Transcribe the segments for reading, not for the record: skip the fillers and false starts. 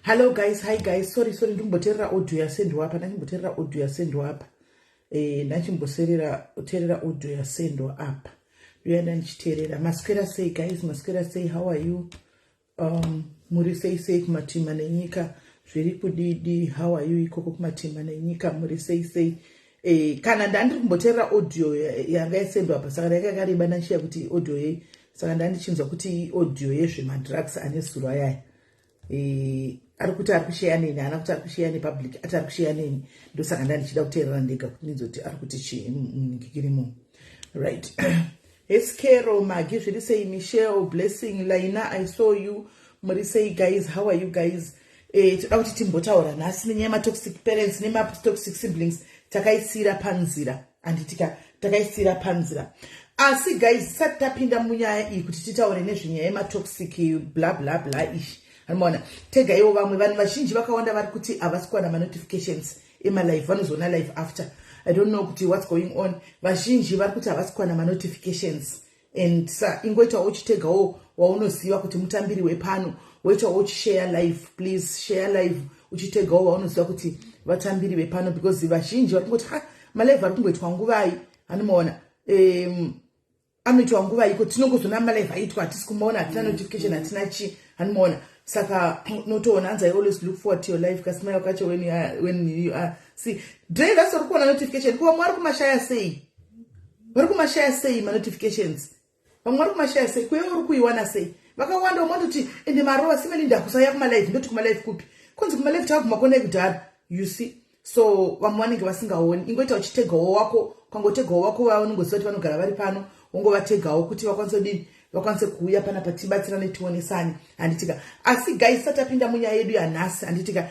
Hello guys, hi guys. Sorry, sorry, ndimboteerera audio yasendwa apa. Ndachimboteerera audio yasendwa apa. Ndachimboserera teerera audio yasendwa apa. Ndoyanda ndichiteerera. Maswera sei guys? Maswera sei? How are you? Muri sei sei kumatima nenyika? Zviri kudidi? How are you ikoko kumatima nenyika? Muri sei sei? Kana ndandiri kumboteerera audio yanga yasendwa apa, saka yanga yakareba, ndachiya kuti audio yei, saka ndandichinzwa kuti audio yezvemadrugs ane zuro ayaya. Ari kuti ari kusheya neni, haana kuti ari kusheya nepublic, ati ari kusheya neni. Ndosaka ndandichida kuteerera ndega kuti ndinzoti ari kuti chii ngikirimo. Right, eskero magi, zviri sei? Michelle, Blessing, Laina, I saw you. Muri sei guys? How are you guys? Toda kuti timbotaura nhasi nenyaya yematoxic parents nematoxic siblings. Takaisiyira panzira, handitika? Takaisiyira panzira. Asi guys, tisati tapinda munyaya iyi kuti titaure nezvenyaya yematoxic bla bla bla ishi, anomaona tegaiwo vamwe vanhu vazhinji vakawanda vari kuti havasi kuwana manotifications emalive. Vanozoona live after. I don't know kuti what's going on. Vazhinji vari kuti havasi kuwana manotifications, and sa ingoitawo uchitegawo waunoziva kuti mutambiri wepano, woitawo uchishare live. Please share live uchitegawo waunoziva kuti vatambiri vepano, because vazhinji vari kungoti, "Ha, malive ari kungoitwa nguvai?" Anomaona anoitwa nguva iko? Tinongozona malive aitwa, hatisi kumaona, hatina notification, hatina chi. Anomaona, saka unotoona anzi, "I always look forward to your live." Kasmile kacho when you are see drivers uri kuona notification. Ko vamwe vari kumashaya sei? Vari kumashaya sei manotifications? Vamwe vari kumashaya sei? Kuiwe uri kuiwana sei? Vakawanda umondoti ende marova simeni ndakusauya kumalive. Ndoti kumalive kupi? Kunzi kumalive takaguma kuonai kudhara, you see? So vamwe vanenge vasingaoni. Ingoita uchitegawo wako, ukangotegawo wako vaunongoziva kuti vanogara vari pano, wongovategawo kuti vakwanise kudini, vakwanise kuuya panapa tibatsirane, tionesane, handitika? Asi guys, satapinda munyaya yedu yanhasi, handitika,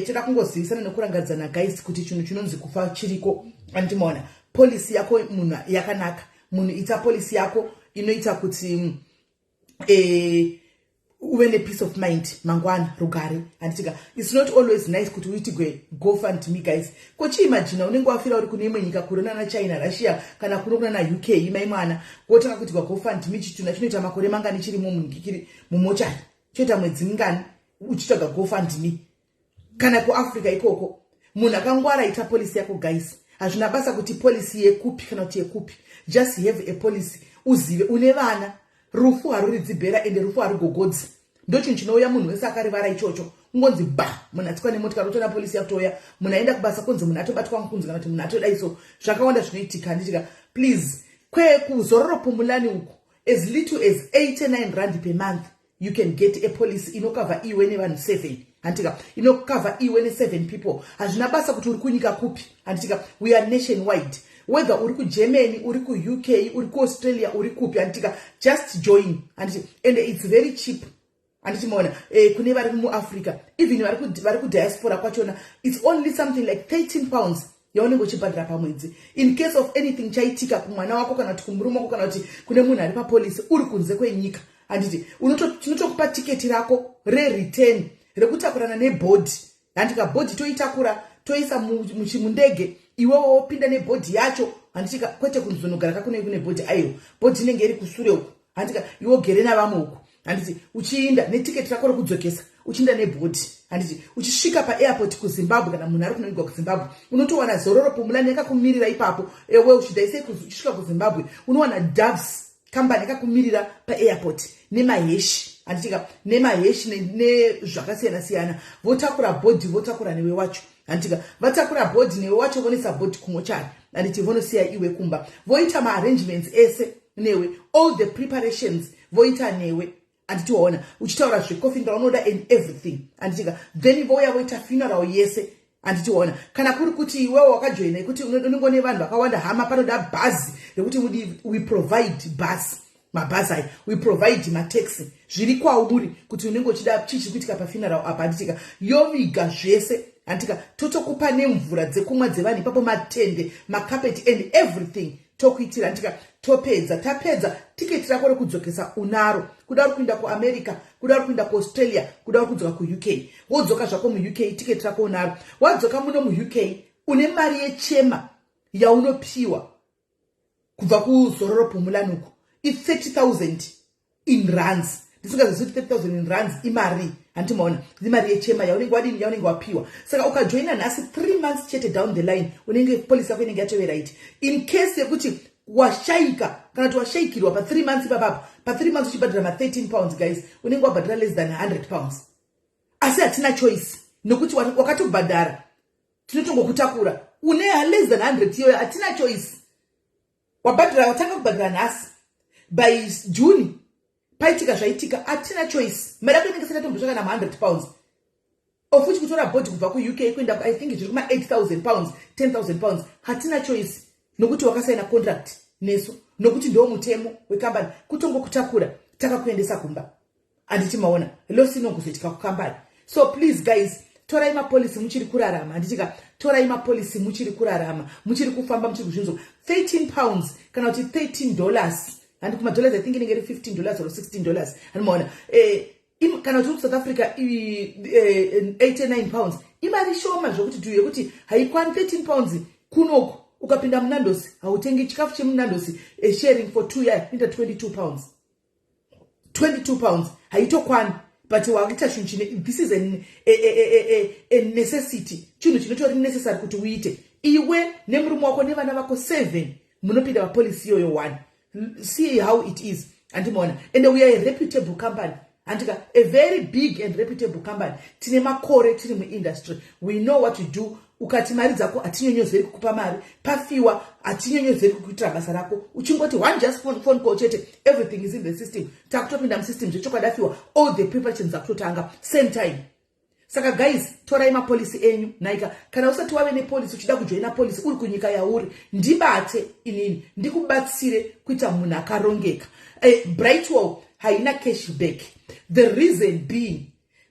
toda kungozivisana nekurangadzana guys kuti chinhu chinonzi kufa chiriko, handimaona? Policy yako munhu yakanaka. Munhu ita policy yako inoita kuti uve nepeace of mind mangwana, rugare, handitika? It's not always nice kuti uitigwe GoFund Me guys. Kochiimagina unenge wafira uri kune imwe nyika, kure nana China, Russia, kana kuno kuna naUK, imai mwana, wotanga kuitigwa GoFund Me. Chitunha chinoita makore mangani chirimo munhikiri mumochari? Choita mwedzi mingani uchitsvaga GoFund Me? Kana kuAfrica ikoko. Munhu akangwara, ita policy yako guys. Hazvina basa kuti policy yekupi kana kuti yekupi, just have a policy, uzive une vana. Rufu haruridzi bhera, ende rufu harugogodzi. Ndo chinhu chinouya munhu wese akarivara ichocho. Kungonzi ba, munhu atsikwa nemotikari, otoona polisi yakutouya. Munhu aenda kubasa, kunzi munhu atobatwa mukunzi, kana kuti munhu atodai. So zvakawanda zvinoitika, handitika? Please, kwekuzororo Pumulani uku, as little as R89 per month, you can get a policy inokavha iwe nevanhu 7, handitika? Inokavha iwe ne7 people. Hazvina basa kuti uri kunyika kupi, handitika? We are nation wide. Whether uri kuGermany, uri kuUK, uri kuAustralia, uri kupi, handitika? Just join, handiti? And it's very cheap, handiti? Maona, kune vari muAfrica, even vari kudiaspora kwachona, it's only something like £13 yaunenge uchibhadhara pamwedzi in case of anything chaitika kumwana wako, kana kuti kumurume wako, kana kuti kune munhu ari papolisi uri kunze kwenyika, handiti? Tinotokupa tiketi rako rereturn rekutakurana nebody, handika? Body toitakura, toisa mundege, iwewo wopinda nebody yacho, handitika? Kwete kunzonogara kakunei kune body. Aiwa, body inenge iri kusure uku, handika? Iwe ugere navamwe uku, handiti? Uchiinda netiketi rako rekudzokesa, uchiinda nebody, handiti? Uchisvika paairport kuZimbabwe, kana munhu ari kunoigwa kuZimbabwe, unotowana Zororo Pumulani yakakumirira ipapo. Ewe uchidaisei, uchisvika kuZimbabwe unowana Doves Company yakakumirira paairport nemaheshi, handitika? Nemaheshi nezvakasiyana siyana. Votakura body, votakura newe wacho, handitika? Vatakura body newe wacho, vonoisa body kumochari, handiti? Vonosiya iwe kumba, voita maarrangements ese newe, all the preparations voita newe, handiti? Waona uchitaura zvecoffin raunoda and everything, handitika? Then vouya voita funeral yese, handiti? Waona, kana kuri kuti iwewe wakajoina yekuti unenge une vanhu vakawanda, hama, panoda bhazi rekuti we provide bus, mabhazi aya, we provide mataxi. Zviri kwauri kuti unenge uchida chii chiri kuitika pafuneral apa, handitika? Yoviga zvese, handitika? Totokupa nemvura dzekumwa dzevanhu ipapo, matende, makapeti and everything tokuitira, handitika? Topedza, tapedza, tiketi rako rekudzokesa unaro. Kuda uri kuenda kuAmerica, kuda uri kuenda kuAustralia, kuda uri kudzoka kuUK, wodzoka zvako muUK, tiketi rako unaro. Wadzoka muno muUK, une mari yechema yaunopiwa kubva kuZororo Pumulani uku, i30 000 in rands. Ndisingazivi kuti 30,000 in rands imari, handiti maona? Imari yechema yaunenge wadini, yaunenge wapiwa. Saka ukajoina nhasi, 3 months chete down the line unenge policy yako inenge yatove right. In case yekuti washaika kana kuti washaikirwa pa3 months ipapapa, pa3 months uchibhadhara ma13 pounds, guys, unenge wabhadhara less than £100. Asi hatina choice nekuti wakatobhadhara, tinotongokutakura. Une less than 100 iyoyo, hatina choice. Wabhadhara, watanga kubhadhara nhasi, by June paitika zvaitika, hatina choice. Mari yako inenge sati kana ma100 pounds, of which kutora body kubva kuUK kuenda, I think zviri kuma£8,000, £10,000. Hatina choice nokuti wakasaina contract nesu, nokuti ndo mutemo wekambani kutongokutakura takakuendesa kumba, handiti maona? Loss inongozoitika kukambani. So please, guys, torai mapolicy muchiri kurarama, handitika? Torai mapolicy muchiri kurarama, muchiri kufamba, muchiri kuzvinzwa. £13 kana kuti $13, handi kumadollars, I think inenge iri $15 or $16, handimaona? Kana kuti uri kuSouth Africa, £89 imari shoma zvokuti tu yekuti haikwani. £13 kunoku, ukapinda muNandos hautengi chikafu chemuNandos. Sharing for 2 year inoita £22. £22 haitokwani, but wakuita chinhu chine, this is a necessity, chinhu chinotori necessary kuti uite iwe nemurume wako nevana vako 7, munopinda papolicy iyoyo 1. See how it is, handimaona? And we are a reputable company, handika? A very big and reputable company. Tine makore tiri muindustry. We know what to do. Ukati mari dzako, hatinyonyozeri kukupa mari. Pafiwa, hatinyonyozeri kukuitira basa rako. Uchingoti one just phone call chete, everything is in the system. Takutopinda musystem zvechokwadi, afiwa, all the preparations akutotanga same time. Saka guys, torai mapolicy enyu naika. Kana usati wave nepolicy, uchida kujoina policy uri kunyika yauri, ndibate inini ndikubatsire kuita munhu akarongeka. Brightwell haina cashback. The reason being,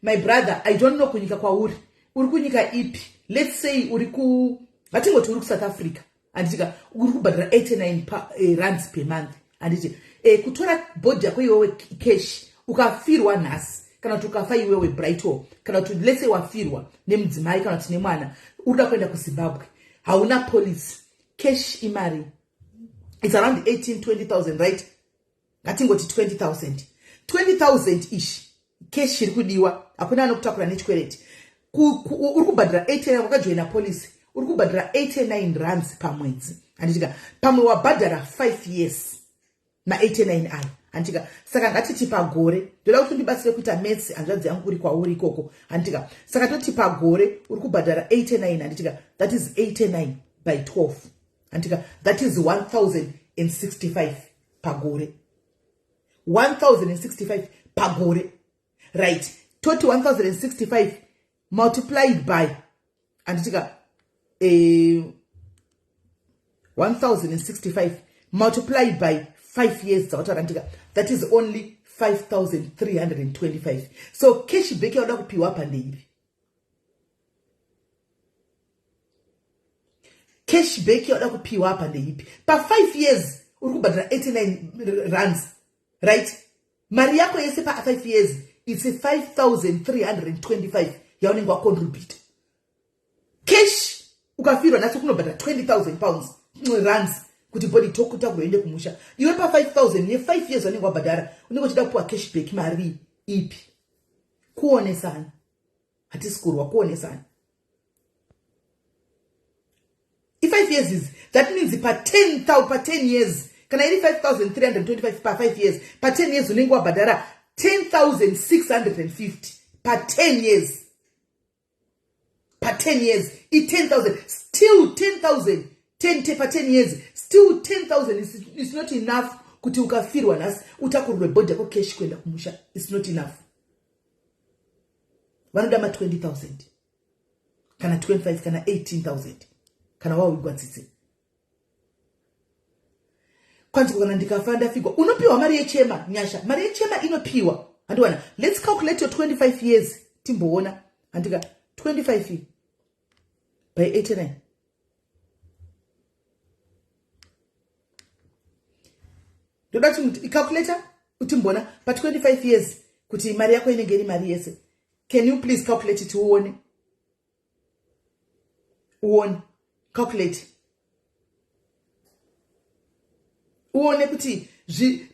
my brother, I don't know kunyika kwauri, uri kunyika ipi. Let's say uri ku, ngatingoti uri kuSouth Africa, handitika? Uri kubhadhara 89 rands per month, handiti? Kutora body yako iwewe cash, ukafirwa nhasi kana kuti ukafa iwewe, Brightwell, kana kuti let's say wafirwa nemudzimai kana kuti nemwana, uri kuda kuenda kuZimbabwe, hauna policy, cash imari, it's around 18 20,000, right? Ngatingoti 20,000, 20,000 ish cash iri kudiwa. Hakuna anokutakura nechikwereti. Uri kubhadhara 89, wakajoina policy, uri kubhadhara 89 rands pamwedzi, handitika? Pamwe wabhadhara 5 years ma89 ayo, handitika? Saka ngatiti pagore, ndoda kuti undibatsire kuita maths, hanzvadzi yangu, uri kwauri ikoko, handitika? Saka toti pagore uri kubhadhara 89, handitika? That is 89 by 12, handitika? That is 1065 pagore, 1065 pagore, right? Toti 1065 multiplied by, handitika, 1065 multiplied by 5 years dzawataura, handitika? That is only 5325. So cash back yauda kupiwa apa ndeipi? Cash back yauda kupiwa apa ndeipi? Pa5 years uri kubhadhara 89 rands, right? Mari yako yese pa5 years, it's 5325 yaunenge wacontribute. Cash, ukafirwa nhasi, kunobhadhara £20,000, rands, kuti body tokutakurwa ende kumusha. Iwe pa5000 ye5 years wanenge wabhadhara, unenge uchida kupiwa cashback mari ipi? Kuonesana, hatisi kurwa, kuonesana. I5 years is, that means pa10 pa10 years, kana iri 5325 pa5 years, pa10 years unenge wabhadhara 10,650 pa10 years. Pa10 years i10,000, still 10,000, 10 pa10 years, still 10,000 is not enough kuti ukafirwa nhasi utakurirwe body yako cash kuenda kumusha. Is not enough. Vanoda ma20,000 kana 25 kana 18,000 kana wawigwa tsitsi. Kwanzi kana ndikafa ndafigwa, unopiwa mari yechema. Nyasha, mari yechema inopiwa, handiwana? Let's calculate your 25 years, timboona, handika? 25 by 89. Ndoda kuti calculator utimboona pa25 years kuti mari yako inenge iri mari yese. Can you please calculate it, uone, uone, calculate uone kuti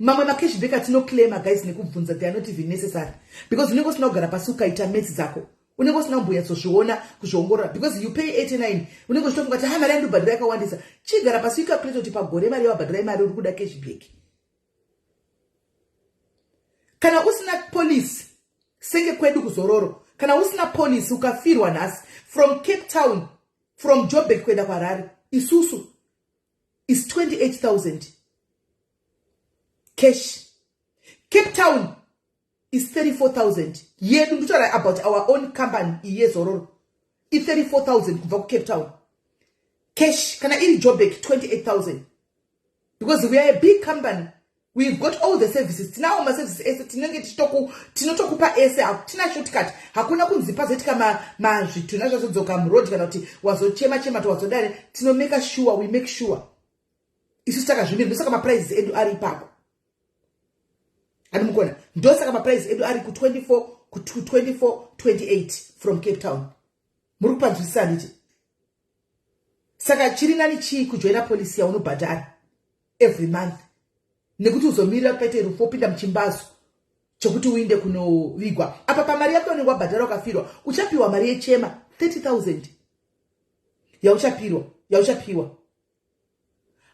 Mamwe macashback atinoclaima, guys, nekubvunza, they are not even necessary because unenge usina kugara pasi ukaita maths dzako, unenge usina kumbonyatsozviona, kuzviongorora, because you pay 89, unenge uchitofunga kuti, "Ha, mari yandobhadhira yakawandisa." Chigara pasi ucalculate kuti pagore mari yawabhadhira imari uri kuda cashback. Kana usina policy, senge kwedu kuZororo, kana usina policy, ukafirwa nhasi, from Cape Town, from Joburg kuenda kuHarare, isusu is 28,000 cash. Cape Town is 34,000 yedu. Nditaura about our own company iyi yeZororo, i34,000 kubva kuCape Town cash. Kana iri Joburg, 28,000, because we are a big company. We've got all the services. Tinawo maservices ese tinenge tinotokupa ese. Hatina shortcut, hakuna kunzi pazoitika mazvituna zvazodzoka muroad kana kuti wazochema chema to wazodare. Tinomake sure, we make sure isusu takazvimira. Ndosaka maprices edu ari ipapo, andimukona. Ndosaka maprices edu ari ku24, ku24, 28 from Cape Town. Muri kupanzwisisa, handiti? Saka chiri nani chii? Kujoina policy yaunobhadhara every month, nekuti uzomirira paite rufu, wopinda muchimbazo chekuti uinde kunovigwa. Apa pamari yako unenge wabhadhara, ukafirwa uchapiwa mari yechema, 30,000 yauchapirwa, yauchapiwa.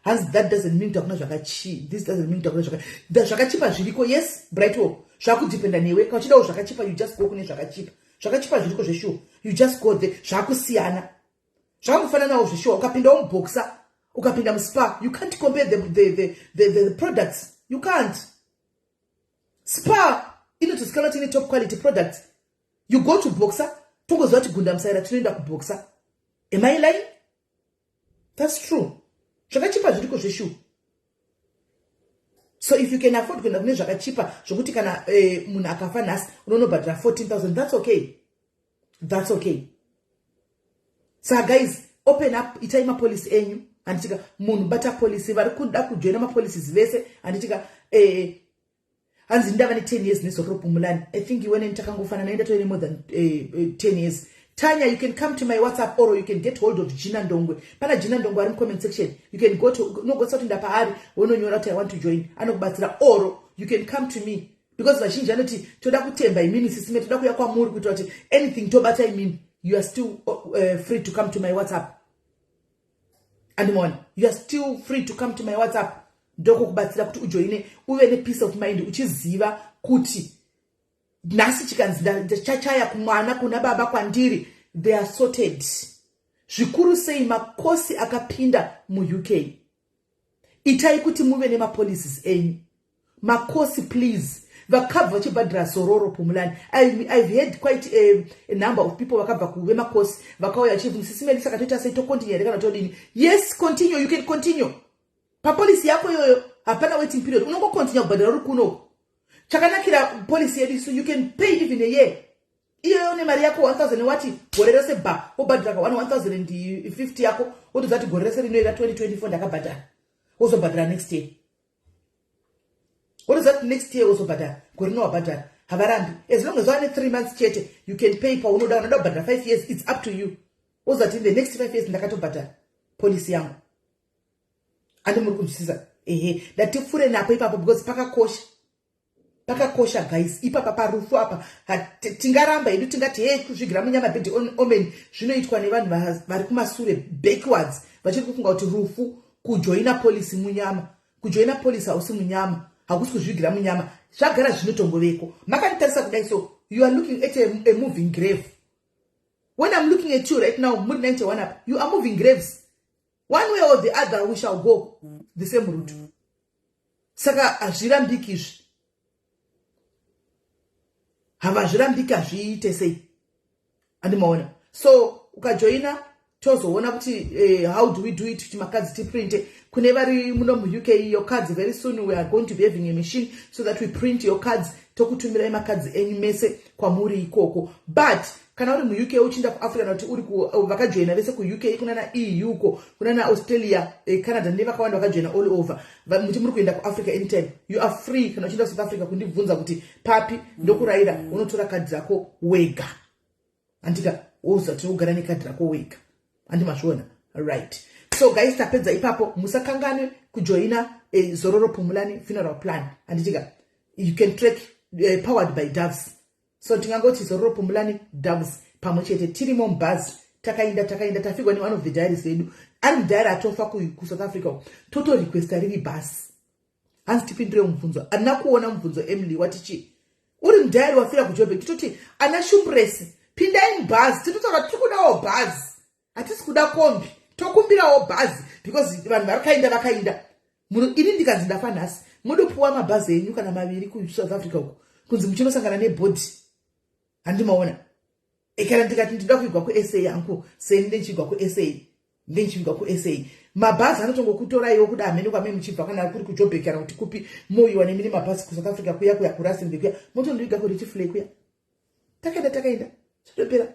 Hanzi that doesn't mean kuti hakuna zvakachi this doesn't mean kuti hakuna zvakachipa. Zviriko, yes, Brightwell. Zvakudependa newe. Kana uchidawo zvakachipa, you just go kune zvakachipa. Zvakachipa zviriko zveshuwa, you just go there. Zvakusiyana, zvakangofananawo zveshuwa. Ukapindawo muBoxer, ukapinda muSpar, you can't compare the products. You can't. Spar inotozikanwa kuti ine top quality products. You go to Boxer, tongoziva kuti gunda musaira, tinoenda kuBoxer. Am I lying? That's true. Zvakachipa zviriko zveshuwa. So if you can afford kuenda kune zvakachipa, zvokuti kana munhu akafa nhasi unonobhadhara 14,000, that's okay, that's okay. Saka guys, open up, itai mapolicy enyu, handitika? Munhu bata policy. Vari kuda kujoina mapolicies vese, handitika? Hanzi ndava ne10 years neZororo Pumulani. I think iwene takangofanana, enda toine more than 10 years. Tanya, you can come to my WhatsApp or you can get hold of Gina Ndongwe. Pana Gina Ndongwe ari mucomment section. You can go to, unogotsa kuti ndapaari, wononyora kuti, "I want to join." Anokubatsira. Or you can come to me, because vazhinji anoti, "Toda kutemba imimi, sisime, toda kuuya kwamuri kuitira kuti anything tobata imimi." You are still free to come to my WhatsApp, andimona? You are still free to come to my WhatsApp, ndokukubatsira kuti ujoine, uve nepeace of mind, uchiziva kuti nhasi chikanzi chachaya kumwana, kuna baba, kwandiri, they are sorted. Zvikuru sei makosi akapinda muUK, itai kuti muve nemapolicies enyu. Makosi, please, vakabva vachibhadhira Zororo Pumulani, I've had quite a number of people vakabva kuve makosi, vakauya vachibvunza, "Sisimeli, saka toita sei? Tocontinue here kana todini?" Yes, continue. You can continue papolicy yako iyoyo. Hapana waiting period, unongocontinue kubhadhara uri kuno. Chakanakira policy yedu, so you can pay even a year iyoyo nemari yako 1000, wati gore rese ba wobhadhara ka 1050 yako, wotodza kuti gore rese rinoera 2024 ndakabhadhara, wozobhadhara next year. Wotodza kuti next year wozobhadhara, gore rino wabhadhara. Havarambi, as long as wane 3 months chete. You can pay paunoda. Unoda kubhadhara 5 years, it's up to you. Wozati in the next 5 years ndakatobhadhara policy yangu. Andi muri kunzwisisa? Ehe, ndatipfuure napo ipapo because pakakosha, pakakosha, guys. Ipapa parufu apa, tingaramba hedu, tingati he kuzvigira munyama, bad omen. Zvinoitwa nevanhu vari kumasure, backwards, vachiri kufunga kuti rufu kujoina policy munyama. Kujoina policy hausi munyama, hakusi kuzvigira munyama. Zvagara zvinotongoveko. Makanditarisa kudai, so you are looking at a moving grave. When I'm looking at you right now, muri 91 apa, you are moving graves. One way or the other, we shall go the same route. Saka hazvirambiki izvi, havazvirambiki, hazviite sei, andimaona? So ukajoina, tozoona kuti how do we do it kuti macards tiprinte kune vari muno muUK. Your cards, very soon we are going to be having a machine so that we print your cards, tokutumirai macards enyu mese kwamuri ikoko. But kana uri muUK uchienda kuAfrica, kana kuti uri vakajoina vese kuUK, kunana EU ko, kunana Australia, Canada, nevakawanda vakajoina all over, muti muri kuenda kuAfrica anytime, you are free. Kana uchienda kuSouth Africa, kundibvunza kuti papi, ndokurayira, unotora kadhi rako wega, andika? Woziva tinogara nekadhi rako wega, handi mazviona? Right, so guys, tapedza ipapo. Musakanganwe kujoina. Zororo Pumulani funeral plan, handitika? You can track powered by Doves. So tingangoti Zororo Pumulani, Doves pamwe chete. Tirimo mubhazi, takaenda, takaenda, tafigwa neone of the diaries edu ari mudiary atofa kuSouth Africa. Totorequesta riri bhasi, hanzi tipindure mubvunzo. Handina kuona mubvunzo. Emily wati chii? Uri mudiary wafira kuJobek. Tototi ana Shumburesi, pindai mubhazi. Titotaura, tiri kudawo bhazi, hatisi kuda kombi, tokumbirawo bhazi because vanhu varikaenda, vakaenda. Ini ndikanzi ndafa nhasi, mudopuwa mabhazi enyu kana maviri kuSouth Africa uko, kunzi muchinosangana nebody. Handimaona. Kana ndikati ndinoda kuigwa kuSA yangu, seni ndendichigwa kuSA, ndendichigwa kuSA, mabhazi anotongokutoraiwo kuda hamene kwame muchibva, kana kuri kuJobek kana kuti kupi, moiwa nemine mabhazi kuSouth Africa kuya, kuya kuRustenburg kuya, motondoiga kuRichiflay kuya. Takaenda, takaenda, zvitopera.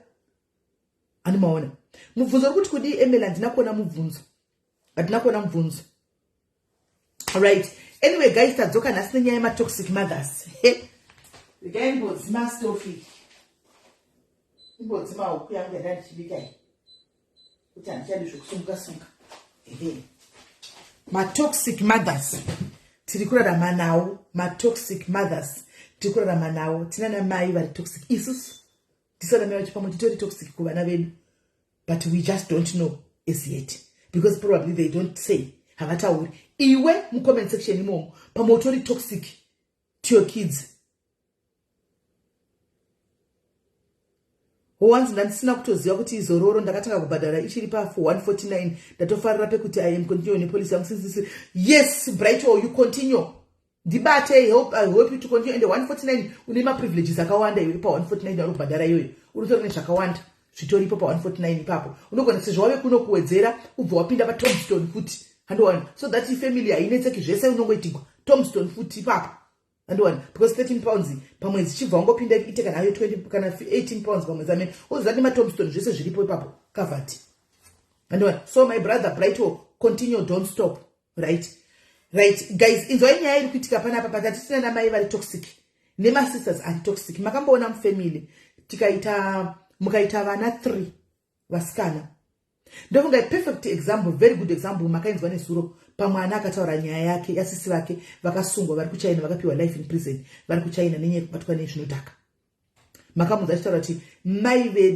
Handimaona mubvunzo uri kuti kudii, Emily. Handina kuona mubvunzo, handina kuona mubvunzo. Right, anyway guys, tadzoka nhasi nenyaya yematoxic mothers. Regai mbodzima stofi, imbodzima huku yangu yanda ndichibika iyi, kuti handichadi zvokusunga sunga. Ehe, matoxic mothers tiri kurarama nawo. Matoxic mothers tiri kurarama nawo. Tinana mai vari toxic. Isusu tisana mai vacho pamwe titori toxic kuvana vedu, but we just don't know as yet because probably they don't say, havatauri. Iwe mucomment section imomo, pamwe utori toxic to your kids. Once ndandisina kutoziva kuti izororo ndakatanga kubhadhara ichiri pa149. Ndatofarira pekuti I am continue nepolicy yangu since. Yes, Brighto, you continue. Ndibate, help, I hope you to continue. And 149 une maprivileges akawanda iwe pa149 yauri kubhadhara iyoyo. Uritori nezvakawanda zvitoripo pa149 ipapo. Unogona, sezvo wave kuno kuwedzera, ubva wapinda patombstone futi, handiwana? So that ifamily hainetseki, zvese unongoitigwa tombstone futi ipapo, handiwana? Because £13 pamwedzi, chibva wangopinda, ite kana ayo 20 kana £18 pamwedzi amene oziva nematombstone, zvese zviripo ipapo, covered, handiwana? So my brother Brighto, continue, don't stop. Right guys, inzwai nyaya iri kuitika panapa. Patati namai vari toxic nemasisters ari toxic. Makamboona mufamily tikaita, mukaita vana 3 vasikana? Ndofunga perfect example, very good example, makainzwa nezuro pamwana akataura nyaya yake yasisi vake vakasungwa vari kuChina, vakapiwa life in prison vari kuChina nenyaya yekubatwa nezvinodhaka. Makamunza achitaura kuti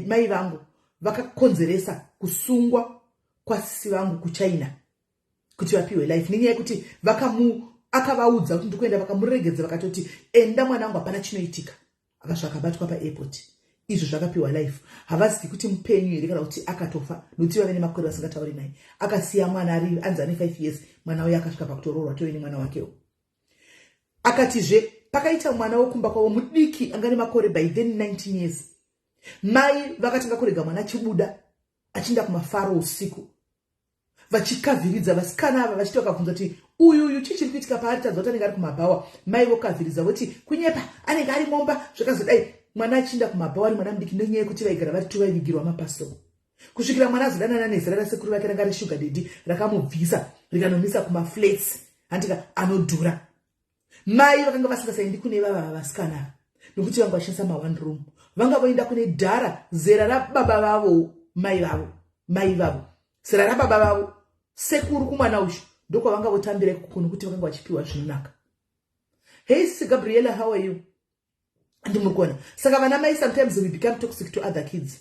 mai vangu vakakonzeresa kusungwa kwasisi vangu kuChina kuti vapiwe life nenyaya yekuti vakamu akavaudza kuti ndikuenda, vakamuregedza, vakatoti enda mwana wangu, hapana chinoitika. Akasvika akabatwa paairport, izvo zvakapiwa life. Havazivi kuti mupenyu here kana kuti akatofa, nokuti vave nemakore vasingatauri naye. Akasiya mwana ari anzi ane 5 years. Mwana uyo akasvika pakutoroorwa, tove nemwana wakewo. Akatizve pakaita mwana wekumba kwavo mudiki anga nemakore by then 19 years. Mai vakatanga kurega mwana achibuda achienda kumafaro usiku, vachikavhiridza vasikana ava, vachiti vakabvunza kuti uyu uyu chii chiri kuitika paari, tanzwa kuti anenge ari kumabhawa, mai vokavhiridza voti kunyepa, anenge ari momba. Zvakazodai mwana achiinda kumabhawa ari mwana mudiki nenyaya yekuti vaigara vari tu, vaivigirwa mapaso, kusvikira mwana azodanana nezera rasekuru vake ranga rishuga daddy, rakamubvisa rikanomisa kumaflats, handika, anodhura. Mai vakanga vasingasaendi kune vava vasikana ava nokuti vanga vashandisa maone room. Vanga voenda kune dhara zera rababa vavo, mai vavo, mai vavo, zera rababa vavo, sekuru kumwana uyu, ndokwavanga votambira ikoko nokuti vakanga vachipiwa zvinonaka. Hey sis Gabriela, how are you? Ndimuri kuona. Saka vana mai, sometimes we become toxic to other kids.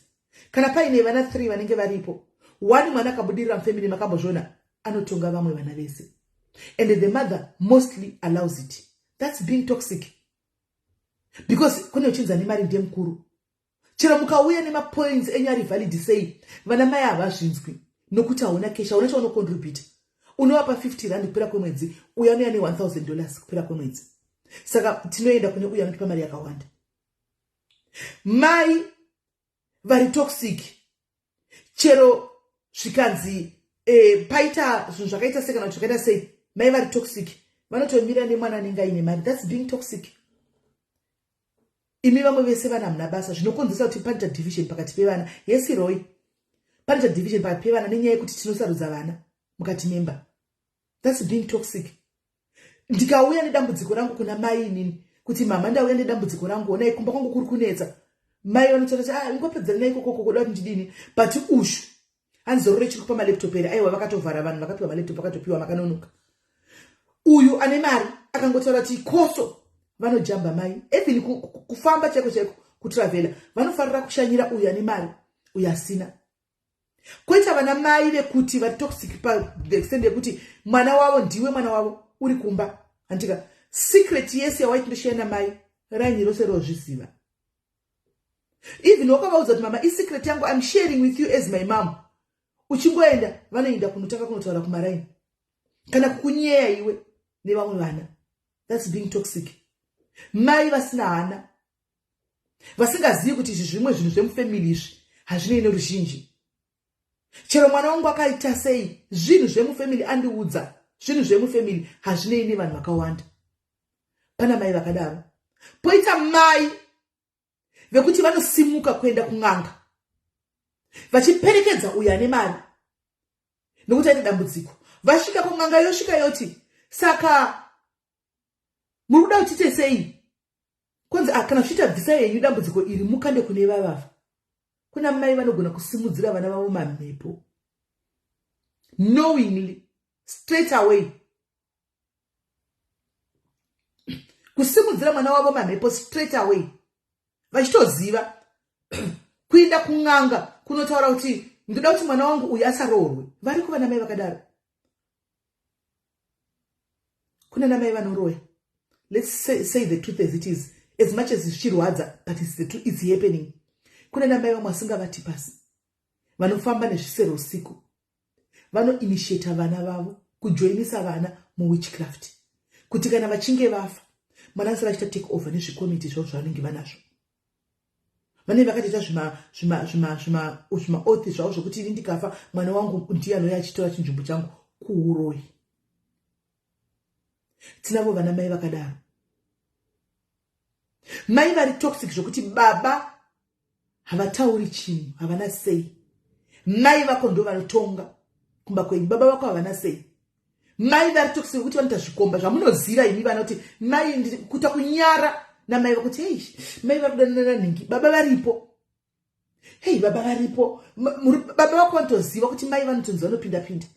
Kana paine vana 3 vanenge varipo, one mwana akabudirira mufamily, makambozviona, anotonga vamwe vana vese, and the mother mostly allows it. That's being toxic because kune uchinzi ane mari ndiye mukuru. Chero mukauya nemapoints enyu ari valid sei, vana mai havazvinzwi nokuti hauna cash, hauna chaunocontributa. Unovapa R50 kupera kwemwedzi, uyo anouya ne$1000 kupera kwemwedzi. Saka tinoenda kune uyo anotipa mari yakawanda. Mai vari toxic, chero zvikanzi paita zvinhu zvakaita sei kana kuti zvakaita sei, mai vari toxic vanotomira nemwana anenge aine mari. That's being toxic. Imi vamwe vese vana hamuna basa. Zvinokonzeresa kuti panoita division pakati pevana. Yes Roy, panoita division pakati pevana nenyaya yekuti tinosarudza vana mukati memba. That's being toxic. Ndikauya nedambudziko rangu kuna mai inini kuti mama, ndauya nedambudziko rangu, onai kumba kwangu kuri kunetsa, mai vanotaura kuti ah, ingopedzera naikokoko, kuda kuti ndidini? But ushu hanzi zororo chiri kupa malaptop here? Aiwa, vakatovhara vanhu vakapiwa malaptop, vakatopiwa, makanonoka. Uyu ane mari akangotaura kuti koso, vanojamba mai. Even kufamba chaiko chaiko, kutravhela, vanofarira kushanyira uyu ane mari, uyu asina. Koita vana mai vekuti vari toxic pa the extent yekuti mwana wavo, ndiwe mwana wavo uri kumba, handika? Secret yese yawaiti ndoshaya namai, raini rose rozviziva. Even wakavaudza kuti, "Mama, isecret yangu, I'm sharing with you as my mom," uchingoenda, vanoenda kunotanga kunotaura kumaraini kana kukunyeya iwe nevamwe vana. That's being toxic. Mai vasina hana, vasingazivi kuti izvi zvimwe zvinhu zvemufamily, izvi hazvinei neruzhinji. Chero mwana wangu akaita sei, zvinhu zvemufamily, andiudza zvinhu zvemufamily, hazvinei nevanhu vakawanda. Pana mai vakadaro. Poita mai vekuti vanosimuka kuenda kun'anga vachiperekedza uyo ane mari nokuti aita dambudziko. Vasvika kun'anga, yosvika yoti, "Saka muri kuda kutiite sei?" Kunzi, "Ah, kana zvichiita, bvisai henyu dambudziko iri, mukande kune vavafa." Kuna mai vanogona kusimudzira vana vavo mamhepo knowingly, straight away, kusimudzira mwana wavo mamhepo straight away, vachitoziva kuinda kun'anga kunotaura kuti, "Ndoda kuti mwana wangu uyu asaroorwe." Vari kuva namai vakadaro. Kuna namai vanoroya. Let's say the truth as it is, as much as zvichirwadza, but it's the truth, it's happening. Kuna namai vamwe vasingavati pasi, vanofamba nezvisero usiku, vanoinitiata vana vavo, kujoinisa vana muwitchcraft, kuti kana vachinge vafa, mwana asara achiita take over nezvikomiti zvavo zvavanenge vanazvo. Vanenge vakatoita zvimaoath zvavo zvokuti, "Ini ndikafa, mwana wangu ndiye anouya achitora chinzvimbo changu." Kuuroyi. Tinavo vana mai vakadaro, mai vari toxic zvokuti baba havatauri chinhu, havana sei. Mai vako ndo vanotonga kumba kwenyu, baba vako havana sei. Mai vari toxic kuti vanoita zvikomba zvamunoziva imi vana kuti mai kuita kunyara namai vakuti, "Hei, mai vari kudanana nhingi, baba varipo. Hei, baba varipo." Baba vako vanotoziva kuti mai vanotonzi vanopinda pinda,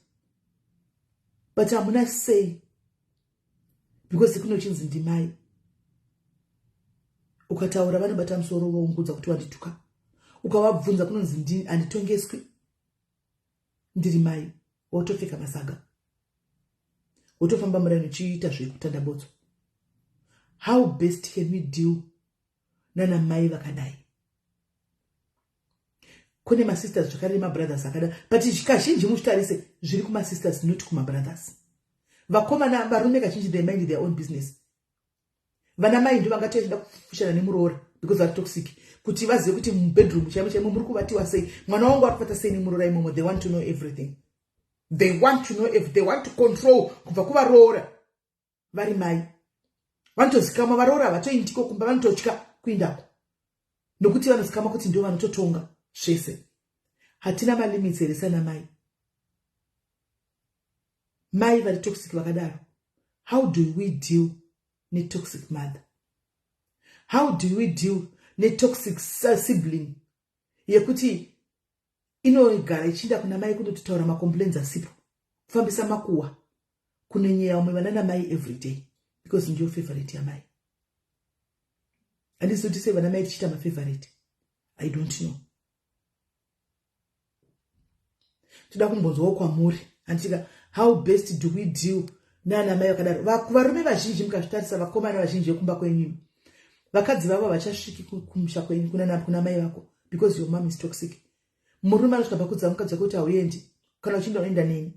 but hamuna sei because kunochinzi ndimai. Ukataura, vanobata musoro, voungudza kuti wandituka. Ukavabvunza, kunonzi, "Handitongeswi, ndiri mai." Wotopfeka masaga, wotofamba muraini uchiita zvekutanda botso. How best can we deal nana mai vakadai? Kune masisters zvakare nemabrothers akadai, but kazhinji muzvitarise, zviri kumasisters, not kumabrothers. Vakomana, varume kazhinji they mind their own business. Vana mai ndo vangatoenda kufushana nemuroora because vari toxic, kuti vazive kuti mubedroom chaimo chaimo muri kuvatiwa sei, mwana wangu ari kuvata sei nemuroora imomo. They want to know everything. They want to know if they want to control kubva kuvaroora. Vari mai vanotozikamwa, varoora havatoindiko kumba, vanototya kuindako nokuti vanozikamwa kuti ndo vanototonga zvese. Hatina malimits here sana mai? Mai vari toxic vakadaro, how do we deal netoxic mother? How do we deal netoxic sibling yekuti inogara ichiinda kuna mai kundototaura macomplaints asipo, kufambisa makuhwa, kunenyeya vamwe vana namai every day because ndiyo favorite yamai? Handisi kuti sei vana mai tichiita mafavorite. I don't know. Toda kumbonzwawo kwamuri, handitika? How best do we deal nana mai vakadaro? Varume vazhinji, mukazvitarisa, vakomana vazhinji vekumba kwenyu, vakadzi vavo havachasviki kumusha kwenyu kuna mai vako because your mom is toxic. Murume anosvika pakudza mukadzi wake kuti, "Hauendi, kana uchinda unoenda neni,"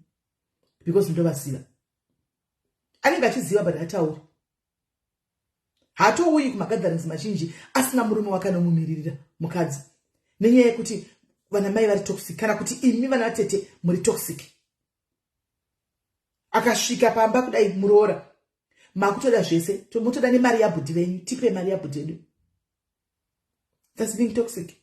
because ndovaziva. Anenge achiziva, but hatauri. Haatouyi kumagatherings mazhinji asina murume wake anomumiririra mukadzi, nenyaya yekuti vana mai vari toxic, kana kuti imi vana vatete muri toxic. Akasvika pamba kudai muroora, makutoda zvese, motoda nemari yabhudhi venyu, "Tipe mari yabhudhi yedu." That's being toxic.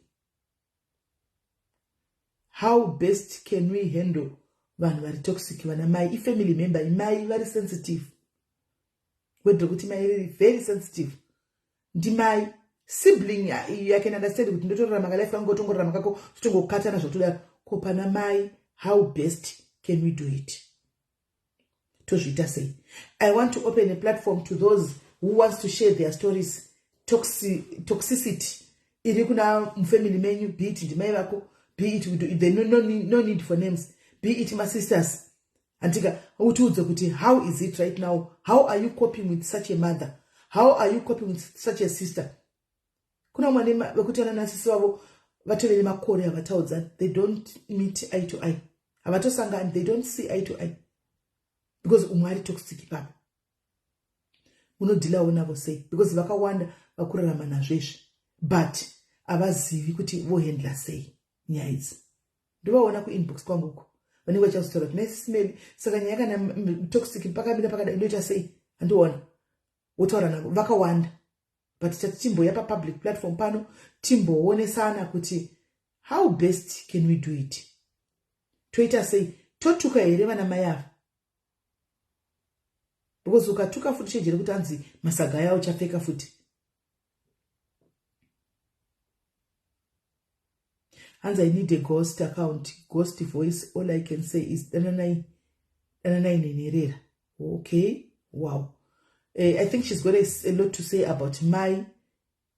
How best can we handle vanhu vari toxic, vana mai? Ifamily member, mai vari sensitive, wedre kuti mai riri very sensitive, ndimai. Sibling, I can understand kuti ndotorarama kalife kangu, otongorarama kako, totongokatana zvotodaro. Ko pana mai, how best can we do it? Tozviita sei? I want to open a platform to those who wants to share their stories. Toxicity iri kuna mufamily menyu, be it ndimai vako, be it the no, no, no need for names, be it masisters, handika? Utiudze kuti how is it right now? How are you coping with such a mother? How are you coping with such a sister? Kuna vamwe vekuti vana nasisi vavo vatove nemakore havataudzani. They don't meet eye to eye, havatosangani, they don't see eye to eye because umwe ari toxic ipapo. Munodhilawo navo sei? Because vakawanda vakurarama nazvo izvi, but havazivi kuti vohandla sei nyaya idzi. Ndovaona kuinbox kwangu uko, vanenge vachazotaura kuti nesmeli, saka nyaya kana toxic pakamira pakadai, ndoita sei? Handiona wotaura navo vakawanda, but tati timboya papublic platform pano, timboonesana kuti how best can we do it? Toita sei? Totuka here vana mai ava? Because ukatuka futi, chejere kuti anzi masaga aya uchapfeka futi. Hanzi, "I need a ghost account, ghost voice. All I can say is dananai, dananai nenherera." Okay, wow. I think she's got a lot to say about mai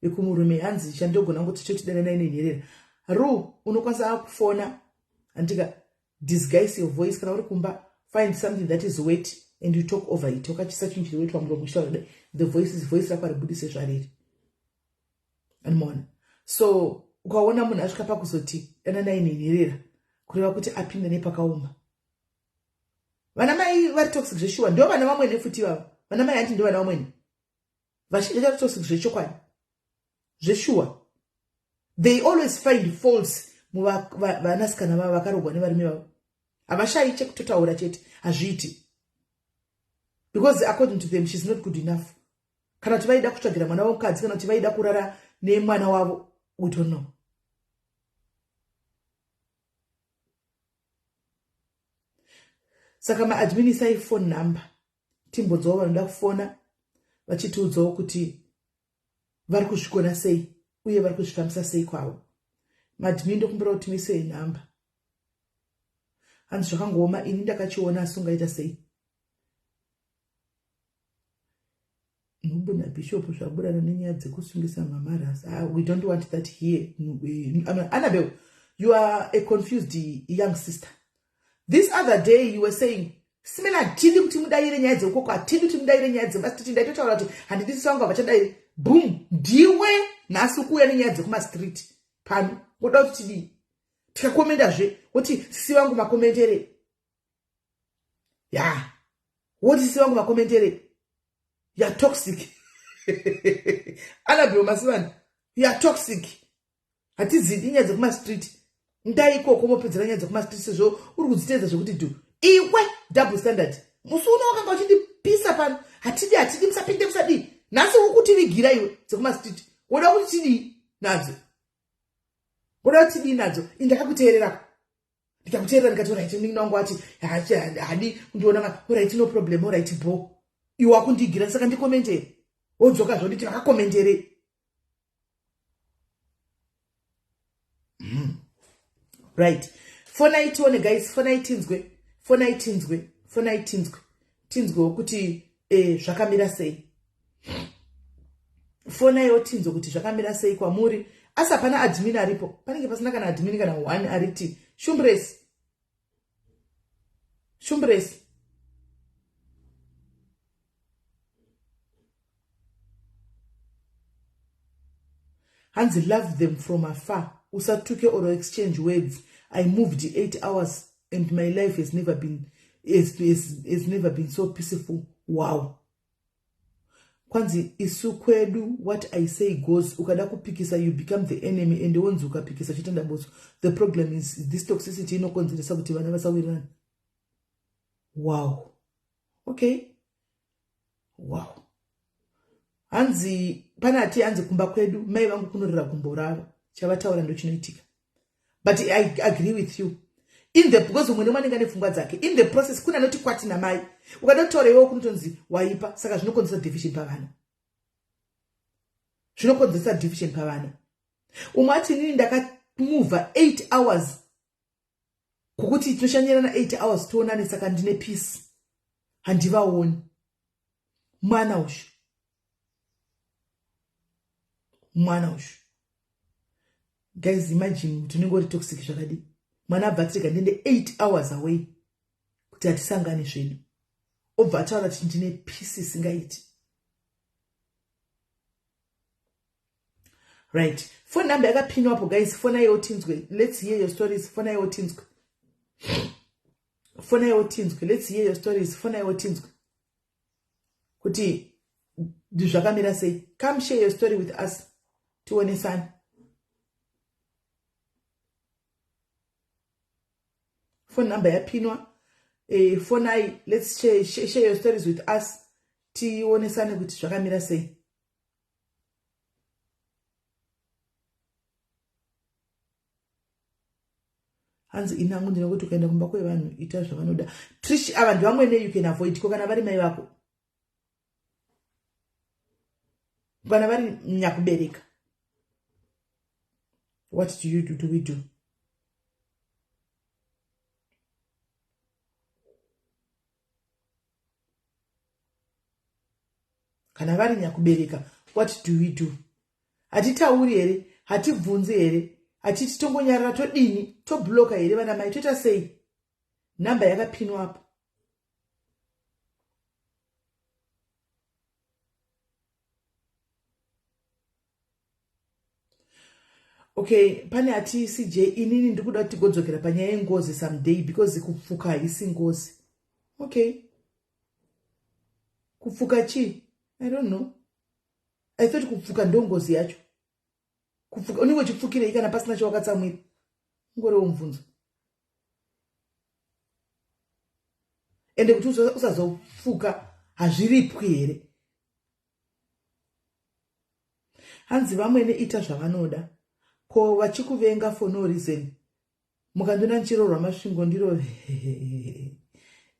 vekumurume. Hanzi chandogona kuti choti dananai nenherera. Ru unokwanisa kufona, handika? Disguise your voice. Kana uri kumba, find something that is wet and you talk over it. Wakachisa chinhu chiri wet pamuromo uchitaura, the voice is voice rako haribudise zvariri, anomaona. So ukaona munhu asvika pakuzoti dananai nenherera, kureva kuti apinda nepakaoma. Vana mai vari toxic zveshuwa ndo vana vamwene futi ivavo. Vana mai hanti ndo vana vamwene vazhinji vari toxic zvechokwadi, zveshuwa. They always find faults muvanasikana vavo vakarogwa nevarume vavo. Havashayi chekutotaura chete, hazviiti, because according to them she's not good enough, kana kuti vaida kutsvagira mwana womukadzi, kana kuti vaida kurara nemwana wavo, we don't know. Saka maadmin, isai phone number, timbodzawo vanoda kufona vachitiudzawo kuti vari kuzvikona sei uye vari kuzvifambisa sei kwavo. Maadmin, ndokumbira kuti muisei nhamba. Hanzi zvakangooma, ini ndakachiona, asi ungaita sei? Nhubu nabhishopu zvaburana nenyaya dzekusungisa mamaras. Ah, we don't want that here. Annabel, you are a confused young sister. This other day you were saying, "Simena, hatidi kuti mudayire nyaya dzeukoko, hatidi kuti mudayire nyaya dzemastreet." Ndaitotaura kuti handidi sisi vangu havachadayiri. Boom, ndiwe nhasi kuuya nenyaya dzekumastreet pano. Woda kuti tidii? Tikakomendazve woti sisi vangu makomentere ya, woti sisi vangu makomentere yatoxic. Annabel Masivani, yatoxic. Hatizidi nyaya dzekumastreet. Ndai ikoko mopedzera nyaya dzekumastreet, sezvo uri kudziteedza zvekuti dhu. Iwe, double standard. Musi uno wakanga uchindipisa pano, hatidi, hatidi, musapinde, musadii. Nhasi uri kutivigira iwe dzekumastreet. Woda kuti tidii nadzo? Woda kuti tidii nadzo? Indakakuteererako, ndikakuteerera, ndikati alright, munin'ina wangu ati hadi kundiona. Alright, no problem, alright bo. Iwe wakundigira, saka ndikomentere, wodzoka zvonditi vakakomentere. Right, fonai tione guys, fonai tinzwe, fonai tinzwe, fonai tinzwe, tinzwewo kuti zvakamira sei. Fonaiwo tinzwe kuti zvakamira sei kwamuri. Asi hapana admin aripo, panenge pasina kana admin kana one ariti shumbresi, shumbresi. Hanzi, "Love them from afar, usatuke or exchange words. I moved 8 hours and my life has never been so peaceful." Wow. Kwanzi isu kwedu what I say goes. Ukada kupikisa, you become the enemy, and wonzi ukapikisa chitenda botso. The problem is this toxicity inokonzeresa kuti vana vasawirirana. Wow, okay, wow. Hanzi panati, hanzi kumba kwedu mai vangu kunorira gumbo ravo, chavataura ndo chinoitika. But I agree with you in the, because umwe nemwe anenge ane pfungwa dzake. In the process kune anoti kwati namai, ukada kutaura iwewo kunotonzi waipa. Saka zvinokonzeresa division pavana, zvinokonzeresa division pavana. Umwe ati, "Inini ndakamuvha 8 hours, kwokuti tinoshanyirana 8 hours, tionane, saka ndine peace." Handivaoni. Mwana uyu. Mwana uyu. Guys, imagine kuti unenge uri toxic zvakadii. Mwana abva atirega ndiende 8 hours away kuti hatisangane zvedu. Obva ataura kuti ndine peace isingaiti. Right, phone number yakapinwa apo guys, phone ayo tinzwe. Let's hear your stories. Phone ayo tinzwe. Phone ayo tinzwe. Let's hear your stories. Phone ayo tinzwe. Kuti zvakamira sei? Come share your story with us. Tionesane. Phone number yapinwa. Phone ai, let's share your stories with us. Tionesane kuti zvakamira sei. Hanzi inangu ndinokuti ukaenda kumba kwevanhu ita zvavanoda. Trish, ava ndivamwene you can avoid ko kana vari mai vako. Kana vari nyakubereka. What do you do? Do we do? Kana vari nyakubereka, what do we do? Hatitauri here? Hatibvunzi here? Hatiti tongonyarara todini? Tobloka here vana mai? Toita sei? Namba yakapinwa apo. Okay, pane ati CJ inini ndikuda kuti tigodzokera panyaya yengozi someday because kupfuka haisi ngozi. Okay. Kupfuka chii? I don't know. I thought kupfuka ndo ngozi yacho. Kupfuka unenge uchipfukirei kana pasina chawakatsamwira? Ungorewo mubvunzo. Ende kuti usazopfuka hazviripwi here? Hanzi vamwene ita zvavanoda. Ko vachikuvenga for no reason. Mukandiona ndichiroorwa Masvingo ndiro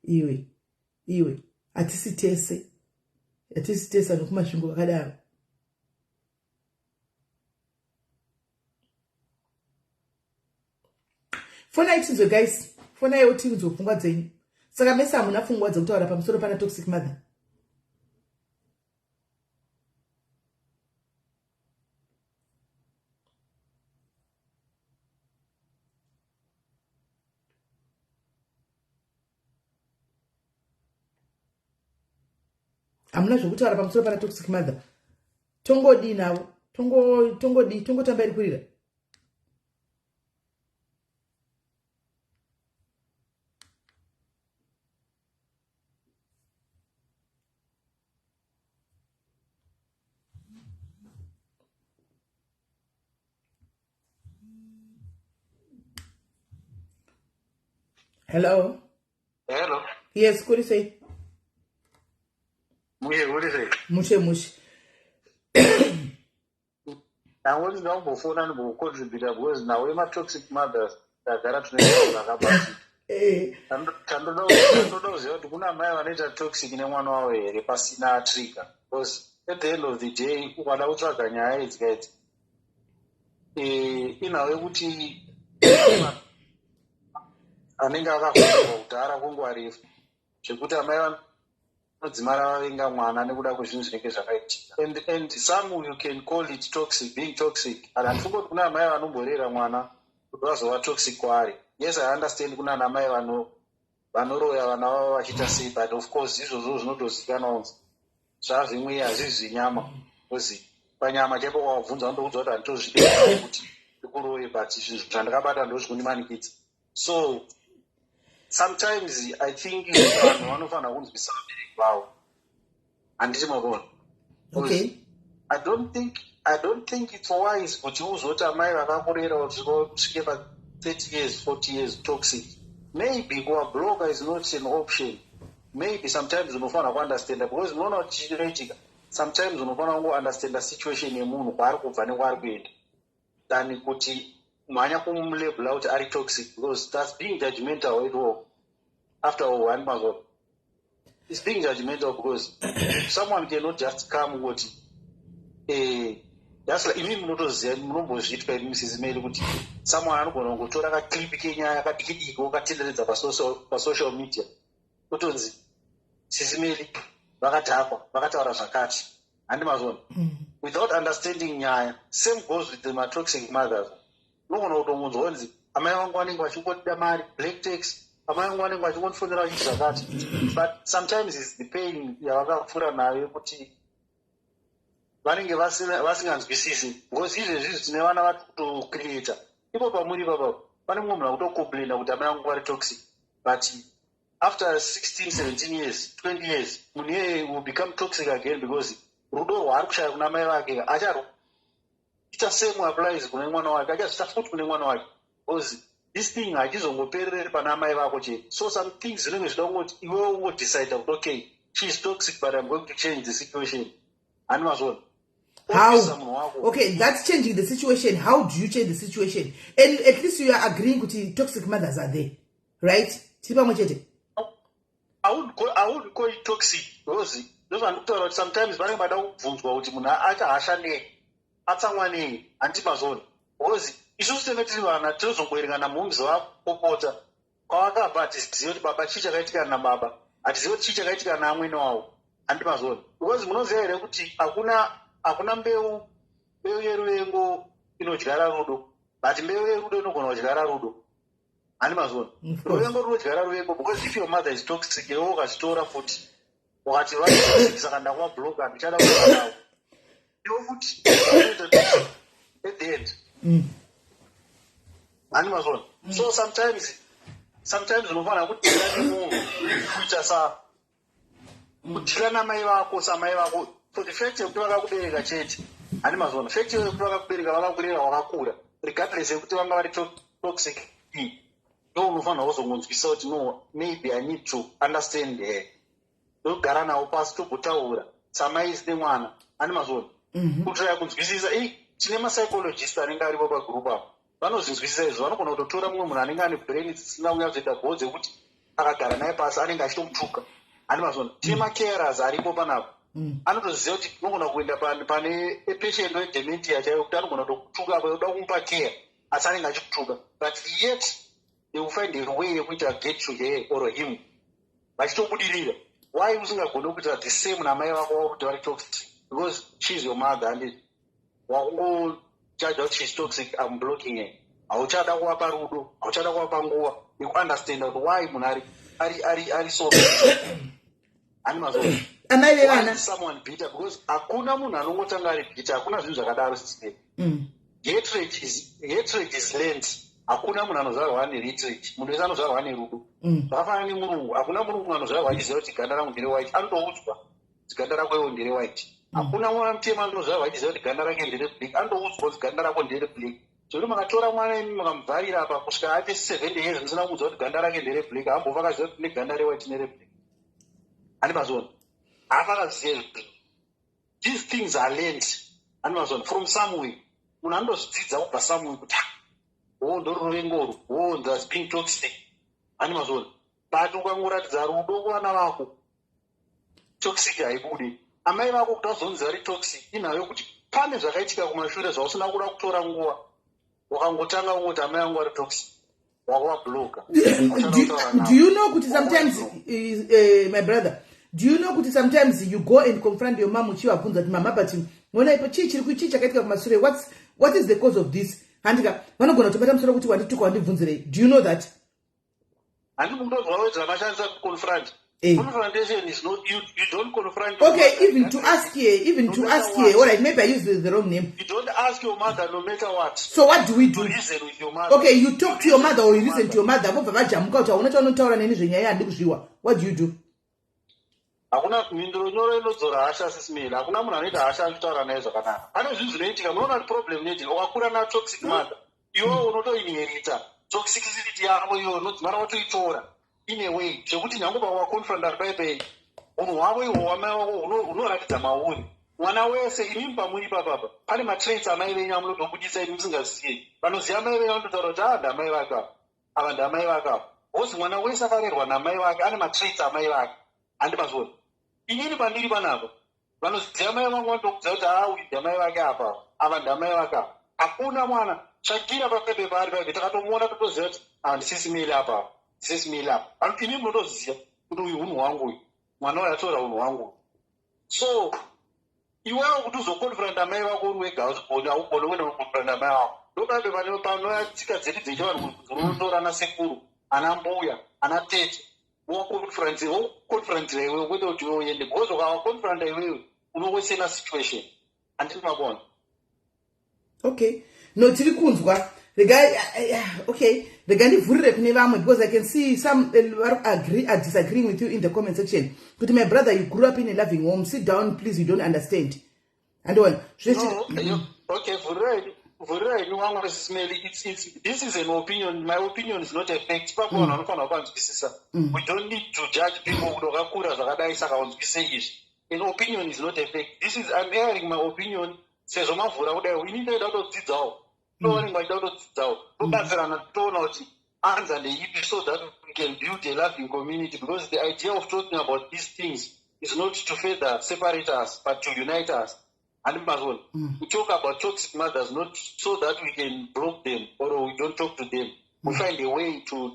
iwe iwe hatisi tese. Hatisi tese anokumasvingo vakadaro. Fonai tinzwe guys, fonai tinzwe pfungwa dzenyu. Saka mese hamuna pfungwa dzekutaura pamusoro pana toxic mother. Hamuna zvekutaura pamusoro pana toxic mother. Tongodii navo? Tongodii? Tongotamba iri kurira. Hello. Hello. Yes, kuri sei? Mushe, kuri sei? Mushe, mushe. Ndangoti ndambofona ndimbocontributa because nawo ema-toxic mothers tagara tine zvakabatika. Tandoda kuziva kuti kuna amai vanoita toxic nemwana wavo here pasina trigger, because at the end of the day ukada kutsvaga nyaya idzi kaidzi inhau yekuti anenge akafungirwa kudhara kwenguva refu zvekuti amai vanodzimara vavenga mwana nekuda kwezvinhu zvinenge zvakaitika, and some you can call it toxic, being toxic, but handifungi kuti kuna amai vanomborera mwana kuti vazova toxic kwaari. Yes, I understand kuna ana mai vanoroya vana vavo vachiita sei, but of course izvozvo zvinotozikanwa kunzi zvazvimwe hazvisi zvenyama, because panyama chaipo kwawabvunza vandokuudza kuti handitozvidi kuti ndikuroye, but zvinhu zvandakabata ndo zvikundimanikidza. So sometimes I think vanhu vanofanira kunzwisa vabereki vavo, handiti mavona? Okay. I don't think it's wise kuti uzoti amai vakakurera usvike pa30 years, 40 years toxic. Maybe kuvabloka is not an option. Maybe sometimes unofanira kuunderstanda, because unoona kuti chinoitika sometimes unofanira kungounderstanda situation yemunhu, kwaari kubva nekwaari kuenda, than kuti mhanya kumulabela kuti ari toxic, because that's being judgmental at all. After all, one mazwa, it's being judgmental, because someone cannot just come kuti just like imi munotoziva, munombozviitwa imi Mrs Mary, kuti someone anogona kungotora kaclip kenyaya kadiki diki okatenderedza pasocial media, otonzi Sisi Melly vakadhakwa, vakataura zvakati, handi mazona, without understanding nyaya. Same goes with the matoxic mothers. Unogona kutomunzwa kunzi, "Amai vangu vanenge vachingodida mari, black tax. Amai vangu vanenge vachingondifonera vachiti zvakati." But sometimes is the pain yavakapfuura nayo yekuti vanenge vasinganzwisisi, because izvezvizvi tine vana vari kutocreata ipo pamuri ipapa. Pane mumwe munhu akutocomplaina kuti, "Amai vangu vari toxic," but after 16, 17 years, 20 years, munhu iyeye will become toxic again because rudo rwaari kushaya kuna mai vake achaita. Same applies kune mwana wake, achazvita futi kune mwana wake, because this thing hachizongopereri pana amai vako chete. So some things zvinenge zvida kungoti iwewe ungodecida kuti, "Okay, she is toxic, but I'm going to change the situation." Hani mazvona? How? Obvisa munhu wako. Okay, that's changing the situation. How do you change the situation? And at least you are agreeing kuti toxic mothers are there, right? Tiri pamwe chete? I would call it toxic because ndozvandikutaura kuti sometimes vanenge vada kubvunzwa kuti munhu aita hasha nei, atsamwa nei, handiti mazona? Because isusu tenge tiri vana, tinozongoerekana mumzi vakupopota kwavakabva. Hatizivi kuti baba chii chakaitika nababa, hatizivi kuti chii chakaitika naamwene wavo, handiti mazona? Because munoziva here kuti hakuna mbeu yeruvengo inodyara rudo, but mbeu yerudo inogona kudyara rudo, handi mazona? Of course. Ruvengo runodyara ruvengo, because if your mother is toxic, iwe ukazitora futi ukati vari toxic, saka ndakuvabloka, handichada kuva navo, iwe futi unoita toxic at the end, handi mazona? So sometimes unofanira kudeala nemunhu kuita sa kudeala namai vako samai vako, for the fact yekuti vakakubereka chete, handi mazona? Fact yekuti vakakubereka, vakakurera, wakakura, regardless yekuti vanga vari toxic, ndo unofanira kuzongonzwisisa kuti, "No, maybe I need to understand her." Ndogara navo pasi, togotaura samai nemwana, handi mazona? Kutraya kunzwisisa. Tine mapsychologist anenge aripo pagroup apo, vanozvinzwisisa izvo. Vanogona kutotora mumwe munhu anenge ane brain dzisina kunyatsoita bho, dzekuti akagara naye pasi anenge achitomutuka, handi mazona? Tine macarers aripo panapa, anotoziva kuti unogona kuenda pane patient wedementia chaiyo, kuti anogona kutokutuka apo uda kumupa care, asi anenge achikutuka, but yet they will find a way yekuita get to her or him, vachitobudirira. Why usingagoni kuita the same namai vako kuti vari toxic? Because she is your mother, and wakungojaja kuti she's toxic, I'm blocking her. Hauchada kuvapa rudo, hauchada kuvapa nguva yekuunderstanda kuti why munhu ari so, hani mazona? Amai vevana. Someone bitter, because hakuna munhu anongotanga ari bitter. Hakuna zvinhu zvakadaro, sisibei. Hatred is learned. Hakuna munhu anozvarwa nehatred. Munhu wese anozvarwa nerudo. Zvakafanana nemurungu. Hakuna murungu anozvarwa achiziva kuti ganda rangu ndere white. Anotoudzwa kuti ganda rako iwo ndere white. Hakuna mwana mutema anozvarwa achiziva kuti ganda rake ndere black. Anotoudzwa kuti ganda rako ndere black. Zvekuti makatora mwana imi makamuvharira apa kusvika ate 70 years, musina kuudza kuti ganda rake ndere black, hambova akaziva kuti neganda rewhite nereblack, handi mazona? Haafa akaziva izvozvo. These things are learned, handi mazona? From somewhere munhu anotozvidzidza kubva somewhere kuti, "Oh, ndoruvengoro. Oh, that's being toxic," handi mazona? But ukangoratidza rudo kuvana vako, toxic haibudi. Amai vako kuti vazonzi vari toxic, inhau yokuti pane zvakaitika kumashure zvausina kuda kutora nguva. Wakangotanga kungoti, "Amai vangu vari toxic," wakuvabloka. Do you know kuti sometimes, my brother, do you know kuti sometimes you go and confront your mom, uchivabvunza kuti, "Mama, but mona ipo, chii chiri, chii chakaitika kumashure? What is the cause of this?" Handika vanogona kutobata musoro kuti, "Wandituka, wandibvunzirei?" Do you know that? Handi mundozwa wedza mashandisa confront. Confrontation is not, you don't confront. Okay, even to ask here, even no to ask here. All right, maybe I use the wrong name. You don't ask your mother no matter what. So what do we do? You reason with your mother. Okay, you talk to your mother or you listen to your mother, vobva vajamuka kuti, "Hauna chaunotaura neni zvenyaya, handi kuzviwa." What do you do? Hakuna mhinduro nyoro inodzora hasha, Sisi Melly. Hakuna munhu anoita hasha achitaura naye zvakanaka. Pane zvinhu zvinoitika. Munoona kuti problem inoitika ukakura natoxic mother, iwewe unotoinherita toxicity yavo iwe, unodzimara watoitora in a way zvekuti nyange pawaconfronta paipei, unhu hwavo ihwo wamai wako hunoratidza mauri. Mwana wese, imimi pamuri papapa, pane matraits amai venyu amunotobudisa imi musingaziyei. Vanoziva amai venyu vanototaura kuti, "A, ndamai vake ava, ava ndamai vake ava," because mwana wese akarerwa namai vake ane matraits amai vake, handi mazvona? Inini pandiri panapa, vanoziva mai vangu vanotokudza kuti, "A, uyu ndamai vake apa, ava ndamai vake ava." Hakuna mwana tsvakira papepe paari paipe, takatomuona totoziva kuti, "Ava ndisisi Melly apa, ndisisi Melly apa." Imi munotoziva kuti uyu unhu hwangu uyu. Mwana uyu atora unhu hwangu. So iwewe kuti uzoconfronta mai vako uri wega, hauzigoni, haugoni kuenda kuconfronta mai vako. Ndopabe panouya tsika dzedu dzechivanhu, kuti unotora ana sekuru, ana mbuya, ana tete, woconfrontira iwewe, kwete kuti iwe uende, because ukavaconfronta iwewe unowosena situation. Handiti mabona? Okay, no, tiri kunzwa. Regai, okay, rega ndivhurire kune vamwe, because I can see some agree are disagreeing with you in the comment section, kuti, "My brother, you grew up in a loving home. Sit down, please. You don't understand." Andiona. No, okay, vhurirai vamwe. Smeli, this is an opinion. My opinion is not a fact. Papo vanhu vanofanira kupanzwisisa. We don't need to judge people kuti wakakura zvakadai, saka unzwise izvi. An opinion is not a fact. This is, I'm airing my opinion sezvo mavhura kudai. Ini ndoida kutodzidzawo, tovanenge vachida kutodzidzawo, tobatsirana, toona kuti answer ndeipi, so that we can build a loving community, because the idea of talking about these things is not to further separate us but to unite us. Handiti mazona? We talk about toxic mothers not so that we can block them or we don't talk to them. We find a way to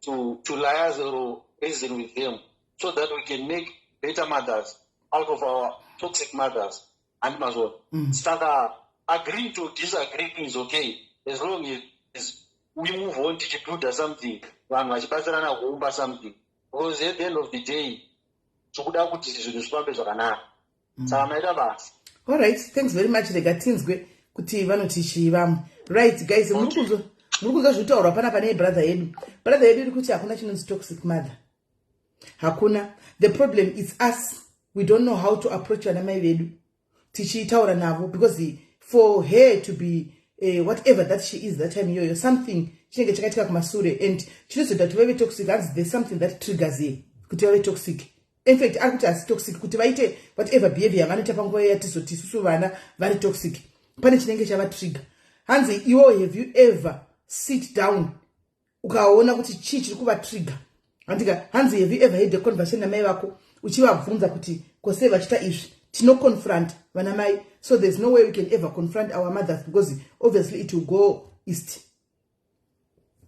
liaise or reason with them so that we can make better mothers out of our toxic mothers. Handiti mazona? Saka agreeing to disagree is okay as long as we move on tichibuilda something, vanhu vachibatsirana kuumba something, because at the end of the day tikuda kuti zvinhu zvifambe zvakanaka. Saka maita basa. Alright, thanks very much. Rega tinzwe kuti vanoti chii vamwe. Right, guys, muri kunzwa zvinotaurwa pana pane brother yedu. Brother yedu iri kuti hakuna chinonzi toxic mother, hakuna. The problem is us. We don't know how to approach vana mai vedu tichitaura navo, because for her to be whatever that she is that time iyoyo, something chinenge chakaitika kumasure and chinozoita kuti vave toxic. Hanzi there's something that triggers her kuti vave toxic. In fact, ari kuti hasi toxic kuti vaite whatever behavior yavanoita panguva yatizoti isusu vana vari toxic. Pane chinenge chavatrigger. Hanzi iwo, have you ever sit down ukaona kuti chii chiri kuvatrigger? Handika hanzi, have you ever had a conversation namai vako uchivabvunza kuti kosei vachiita izvi? Tinoconfront vana mai, so there's no way we can ever confront our mothers because obviously it will go east.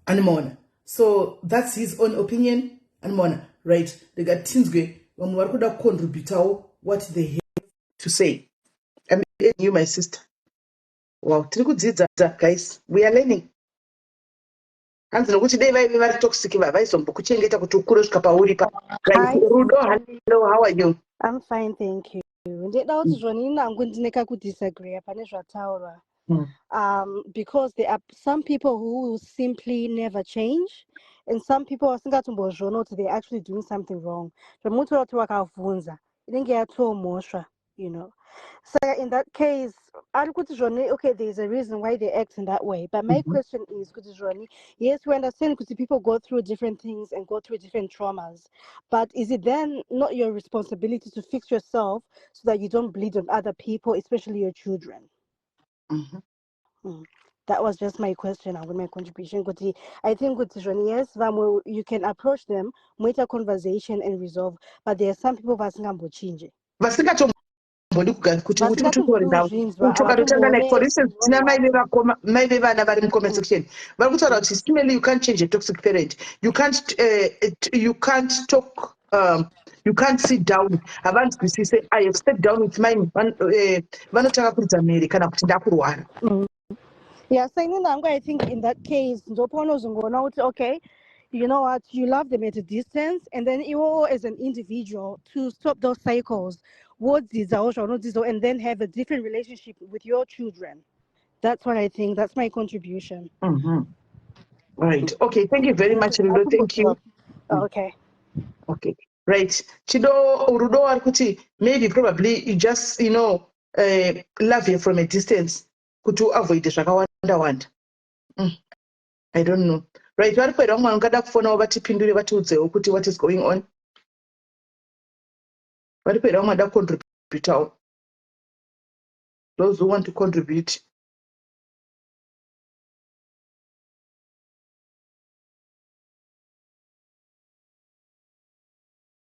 Animaona? So that's his own opinion. Animaona? Right, rega tinzwe vamwe vari kuda kucontributawo what they have to say. I'm you, my sister. Wow, tiri kudzidza, guys. We are learning. Hanzi nokuti dei vaive vari toxic, vaizombokuchengeta kuti ukure kusvika pauri pa. Hi. Rudo, hello, how are you? I'm fine, thank you. Ndeda kuti zvoni nangu ndine kakudisagree pane zvataurwa. Because there are some people who will simply never change and some people vasingatombozviona kuti they're actually doing something wrong. Zvamunotaura kuti wakavhunza, inenge yatomhosva. Saka in that case, ari kuti zvoni, okay, there's a reason why they act in that way. But my question is, kuti zvoni, yes, we understand kuti people go through different things and go through different traumas. But is it then not your responsibility to fix yourself so that you don't bleed on other people, especially your children? That was just my question and my contribution. Kuti I think kuti zvoni, yes, vamwe you can approach them, moita conversation and resolve. But there are some people vasingambochinje. Vasingatombodi kuti utore navo. Vasingatombozvinzwa, Ukatotanga, like for instance, tina mai havatomboone. Mai vevana vari mucomment section vari kutaura kuti similarly you can't change a toxic parent. You can't talk, you can't sit down, havanzwisise. I have sat down with mine, vanotanga kuridza mhere kana kuti ndakurwara. Yeah, so ini nangu, I think in that case, ndopaunozongoona kuti, okay, you know what, you love them at a distance, and then iwo as an individual, to stop those cycles, wodzidzawo zvaunodzidzawo, and then have a different relationship with your children. That's what I think. That's my contribution. Right, okay, thank you very much, Rudo. Thank you. Oh, okay. Okay, right. Chido, Rudo ari kuti maybe probably you just love her from a distance kuti uavoide zvakawanda wanda. I don't know. Right, vari kuera vamwe vangada kufonawo vatipindure, vatiudzewo kuti what is going on. Vari kuera vamwe vada kucontributawo, those who want to contribute.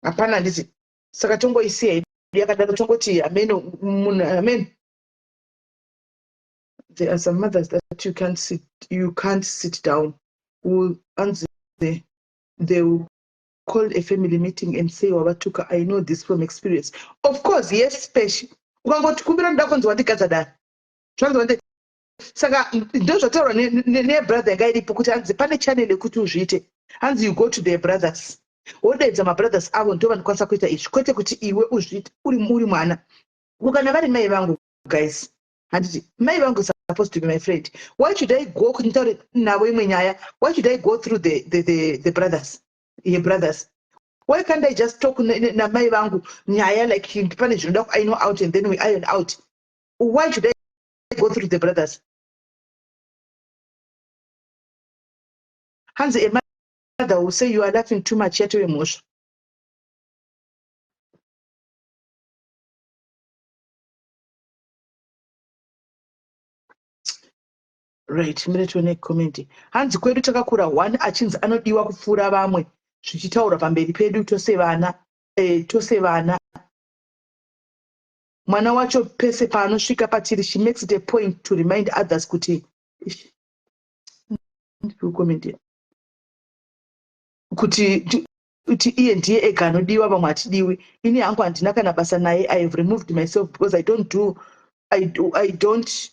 Hapana, handiti? Saka tongoisiya hedu yakadaro, tongoti amen, munhu amen. There are some mothers that you can't sit down who, anzi they will Call a family meeting and say wavatuka. I know this from experience. Of course, yes, Peshi. Ukangoti kumbira ndoda kunzi wandigadza dare. Zvanzi wandi saka ndozvataurwa nebrother yanga iripo kuti hanzi pane channel yekuti uzviite. Hanzi you go to their brothers. Wodeedza mabrothers avo ndo vanokwanisa kuita izvi kwete kuti iwe uzviite uri uri mwana. Ko kana vari mai vangu guys handiti mai vangu supposed to be my friend. Why should I go kuti nditaure navo imwe nyaya? Why should I go through the brothers? Her brothers. Why can't I just talk namai vangu nyaya like pane zvinoda ku-iron out and then we iron out? Why should I go through the brothers? Hanzi a mother will say you are laughing too much yatove mhosva. Right, mire tione comment. Hanzi kwedu takakura one achinzi anodiwa kupfuura vamwe zvichitaurwa pamberi pedu tose vana tose vana. Mwana wacho pese paanosvika patiri she makes it a point to remind others kuti comment kuti iye ndiye ega anodiwa vamwe hatidiwi. Ini hangu handina kana basa naye. I have removed myself because I don't do I, do, I don't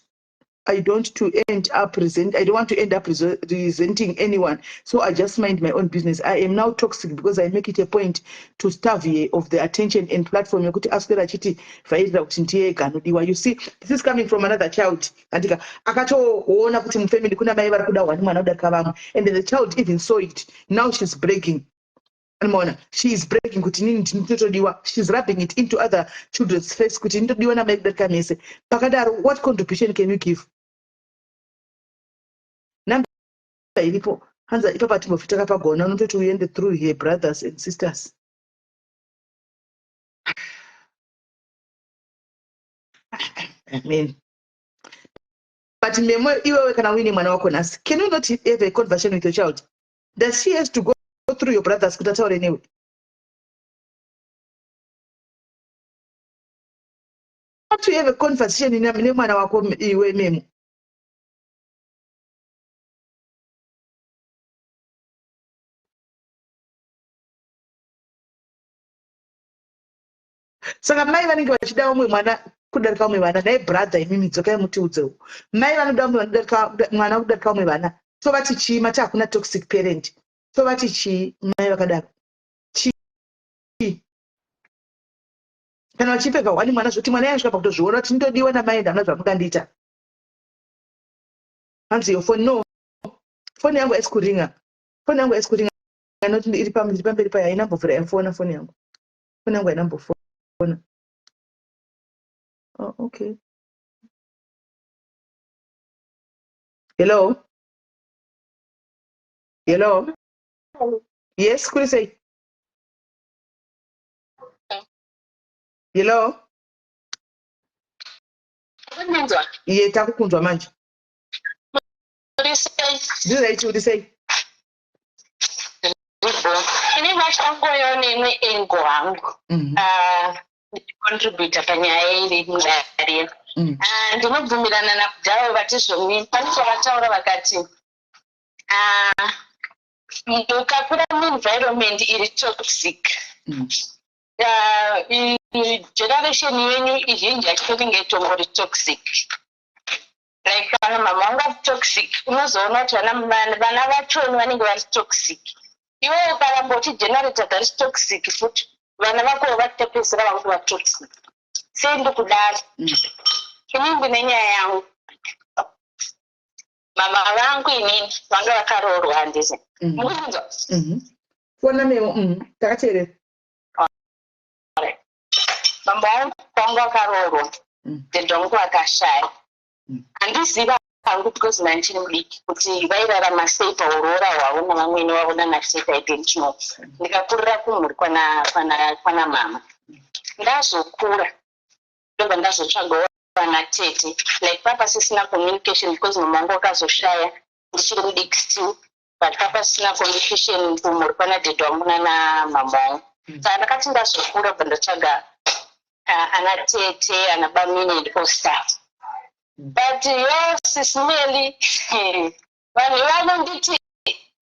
I don't to end up resent I don't want to end up resenting anyone. So I just mind my own business. I am now toxic because I make it a point to starve her of the attention and platform yekuti aswera achiti vhairira kuti ndiye ega anodiwa. You see, this is coming from another child. Andika akatoona kuti mufamily kuna mai vari kuda one mwana kudarika vamwe. And the child even saw it. Now she's bragging. Anomaona, she is bragging kuti inini ndinotodiwa. She's rubbing it into other children's face kuti ndinotodiwa namai kudarika mese. Pakadaro, what contribution can you give? Number iripo. Hanzi ipapa timbofi takapagona unototi uende through her brothers and sisters. Amen. But memo iwewe kana uine mwana wako nhasi, can you not have a conversation with your child? Does she has to go through your brothers kuti ataure newe? To have a conversation nemwana wako iwe memo. Saka mai vanenge vachida umwe mwana kudarika umwe vana, dai brother imimi dzokai mutiudzewo. Mai vanoda umwe mwana kudarika umwe vana. Tovati chii mati hakuna toxic parent. Tovati chii mai vakadaro. Chii. Kana vachipfeka hwani mwana zvoti mwana yasvika pakutozviona kuti ndodiwa namai ndamuna zvamungandiita. Hanzi your phone no. Phone yangu haisi kuringa. Phone yangu haisi kuringa. Noti iri pamberi payo haina mbovhura yafona phone yangu. Phone yangu haina mbofona. Oh, okay. Hello? Hello? Yes, kuri sei? Hello? Iye takukunzwa manje. Ndiri uri sei? Ini vachangoyo neimwe engo hangu. Ndichicontributa panyaya iri mudare. Ndinobvumirana naKudhayo vati zvoni pane pavataura vakati ukakura muenvironment iri toxic, generation yenyu izhinji yacho inenge itongori toxic. Like kana mama vanga vari toxic, unozoona kuti vana vachoni vanenge vari toxic. Iwe ukaramba uchigenerata that toxic futi, vana vako vachapedzisira vakuva toxic. Sei ndikudaro? Inini ndine nyaya yangu. Mama vangu inini vanga vakaroorwa, handiti? Mukunzwa? Fona memo, takateerera. Baba vangu vanga vakaroorwa, dad vangu vakashaya. Handiziva hangu because ndandichiri mudiki kuti vairarama sei pauroora hwavo navamwene vavo nanatete, I don't know. Ndikakurira kumhuri kwana mama. Ndazokura ndobva ndazotsvagawo vana tete. Like papa sisina communication because mama vangu vakazoshaya ndichiri mudiki still, but papa sisina communication kumhuri kwana dad vangu nana mama vangu. Saka ndakati ndazokura bva ndatsvaga ana tete, ana bamini and all stuff. But yo, Sis Melly, vanhu vanonditi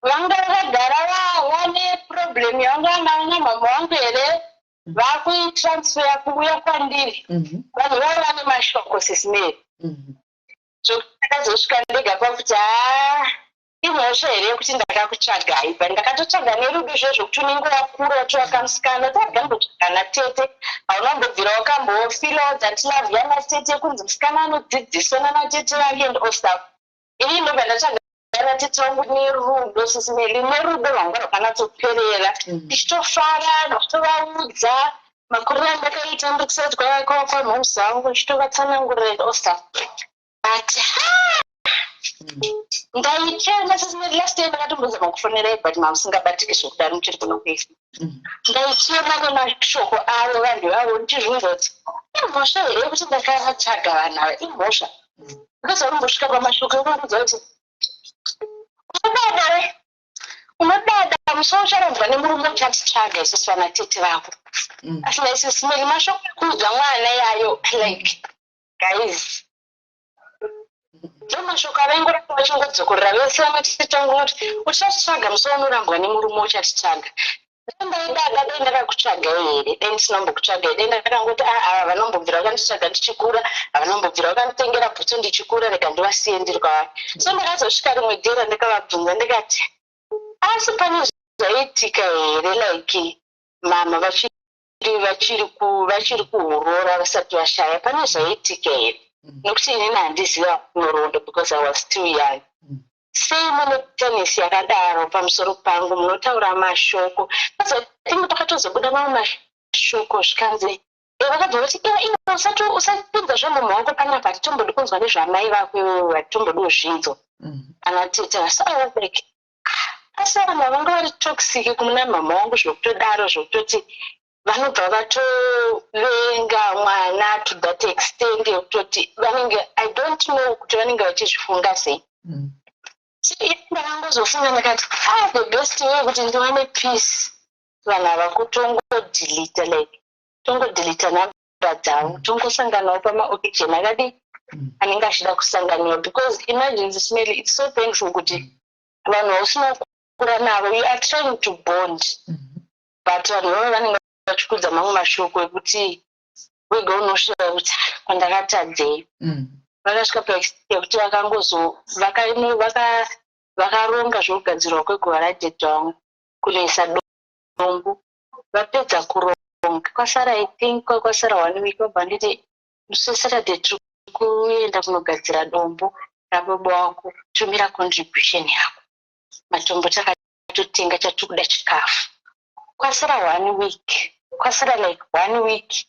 Vanga vakagara vane problem yavanga vanayo namama vangu here, vakuitransfer kuuya kwandiri. Vanhu vava vane mashoko, Sis Melly, zvokuti ndakazosvika ndega pakuti, haa, imhosva here yekuti ndakakutsvagai? But ndakatotsvaga nerudo izvo zvokuti unenge wakura, watovaka musikana, tagambotsvaga natete, hauna kumbobvira wakambofeelawo that love yanatete, kunzi musikana anodzidziswa nanatete vake and all stuff. Ini ndobva ndatsvaga natete vangu nerudo, Sis Melly, nerudo rwanga rwakanatsoperera, ndichitofara ndichitovaudza makuriro andakaita ndiri kuside kwamhomusi vangu, ndichitovatsanangurira and all stuff. But ndaichema, Sis Melly. Last time ndakatombozama kufonerai, but mamusingabatiki zvokudaro, muchiri kuno kuifa. Ndaichema nemashoko avo vanhu ivavo, ndichizvunza kuti imhosva here yekuti ndakavatsvaga vanhu ava? Imhosva? Because vanombosvika pamashoko ekuudza kuti unodada we, unodada musi ucharambwa nemurume, uchatitsvaga isusu vanatete vako. Asi naSis Melly, mashoko ekuudza mwana yayo, like, guys, ndo mashoko avaingoramba vachingodzokorera vese vamatete vangu, kuti uchatitsvaga musi waunorambwa nemurume, uchatitsvaga. Dai ndaidada, dai ndakakutsvagai here? Dai ndisina kumbokutsvagai, dai ndakangoti, "Ah, ava vanombobvira vakanditsvaga ndichikura, havanombobvira vakanditengera bhutsu ndichikura, rega ndivasiye ndiri kwavari." So ndakazosvika rimwe dhera, ndakavabvunza ndikati, "Asi pane zvaitika here, like mama vachiri kuhurora, vasati vashaya, pane zvaitika here? Nokuti inini handiziva nhoroondo because I was still young. Sei mune tendency yakadaro pamusoro pangu? Munotaura mashoko." Azatinge pakatozobuda mamwe mashoko, zvikanzi, vakabva vati, "Iwe, iwe, usapinza zvemumhu wako panapa, hatitombodi kunzwa nezvamai vako iwewe, hatitombodi kuzvinzwa." Ana tete, so I was like, "Ah, asi vanhu vanga vari toxic kumuna mama wangu zvokutodaro, zvokutoti vanobva vatovenga mwana to that extent yekutoti vanenge, I don't know kuti vanenge vachizvifunga sei." So ini ndakangozofunga ndakati, ah, the best way kuti ndiwane peace, vanhu ava kutongodeleta, like tongodeleta namba dzavo, tongosanganawo pamaoccasion akadi anenge achida kusanganiwa. Because imagine, Sis Melly, it's so painful kuti vanhu vausina kukura navo, you are trying to bond, but vanhu vavo vanenge vachikudza mamwe mashoko ekuti wega unosvika kuti, "Ah, kwandakatadzei?" Vakasvika paextent yekuti vakangozo vakaronga zvokugadzirwa kweguva radhedha wangu, kunoisa dombo. Vapedza kuronga, kwasara, I think kwasara one week, vabva nditi, "Musi weSaturday tiri kuenda kunogadzira dombo rababa wako, tumira contribution yako, matombo takatotenga, chatiri kuda chikafu." Kwasara one week, kwasara like one week,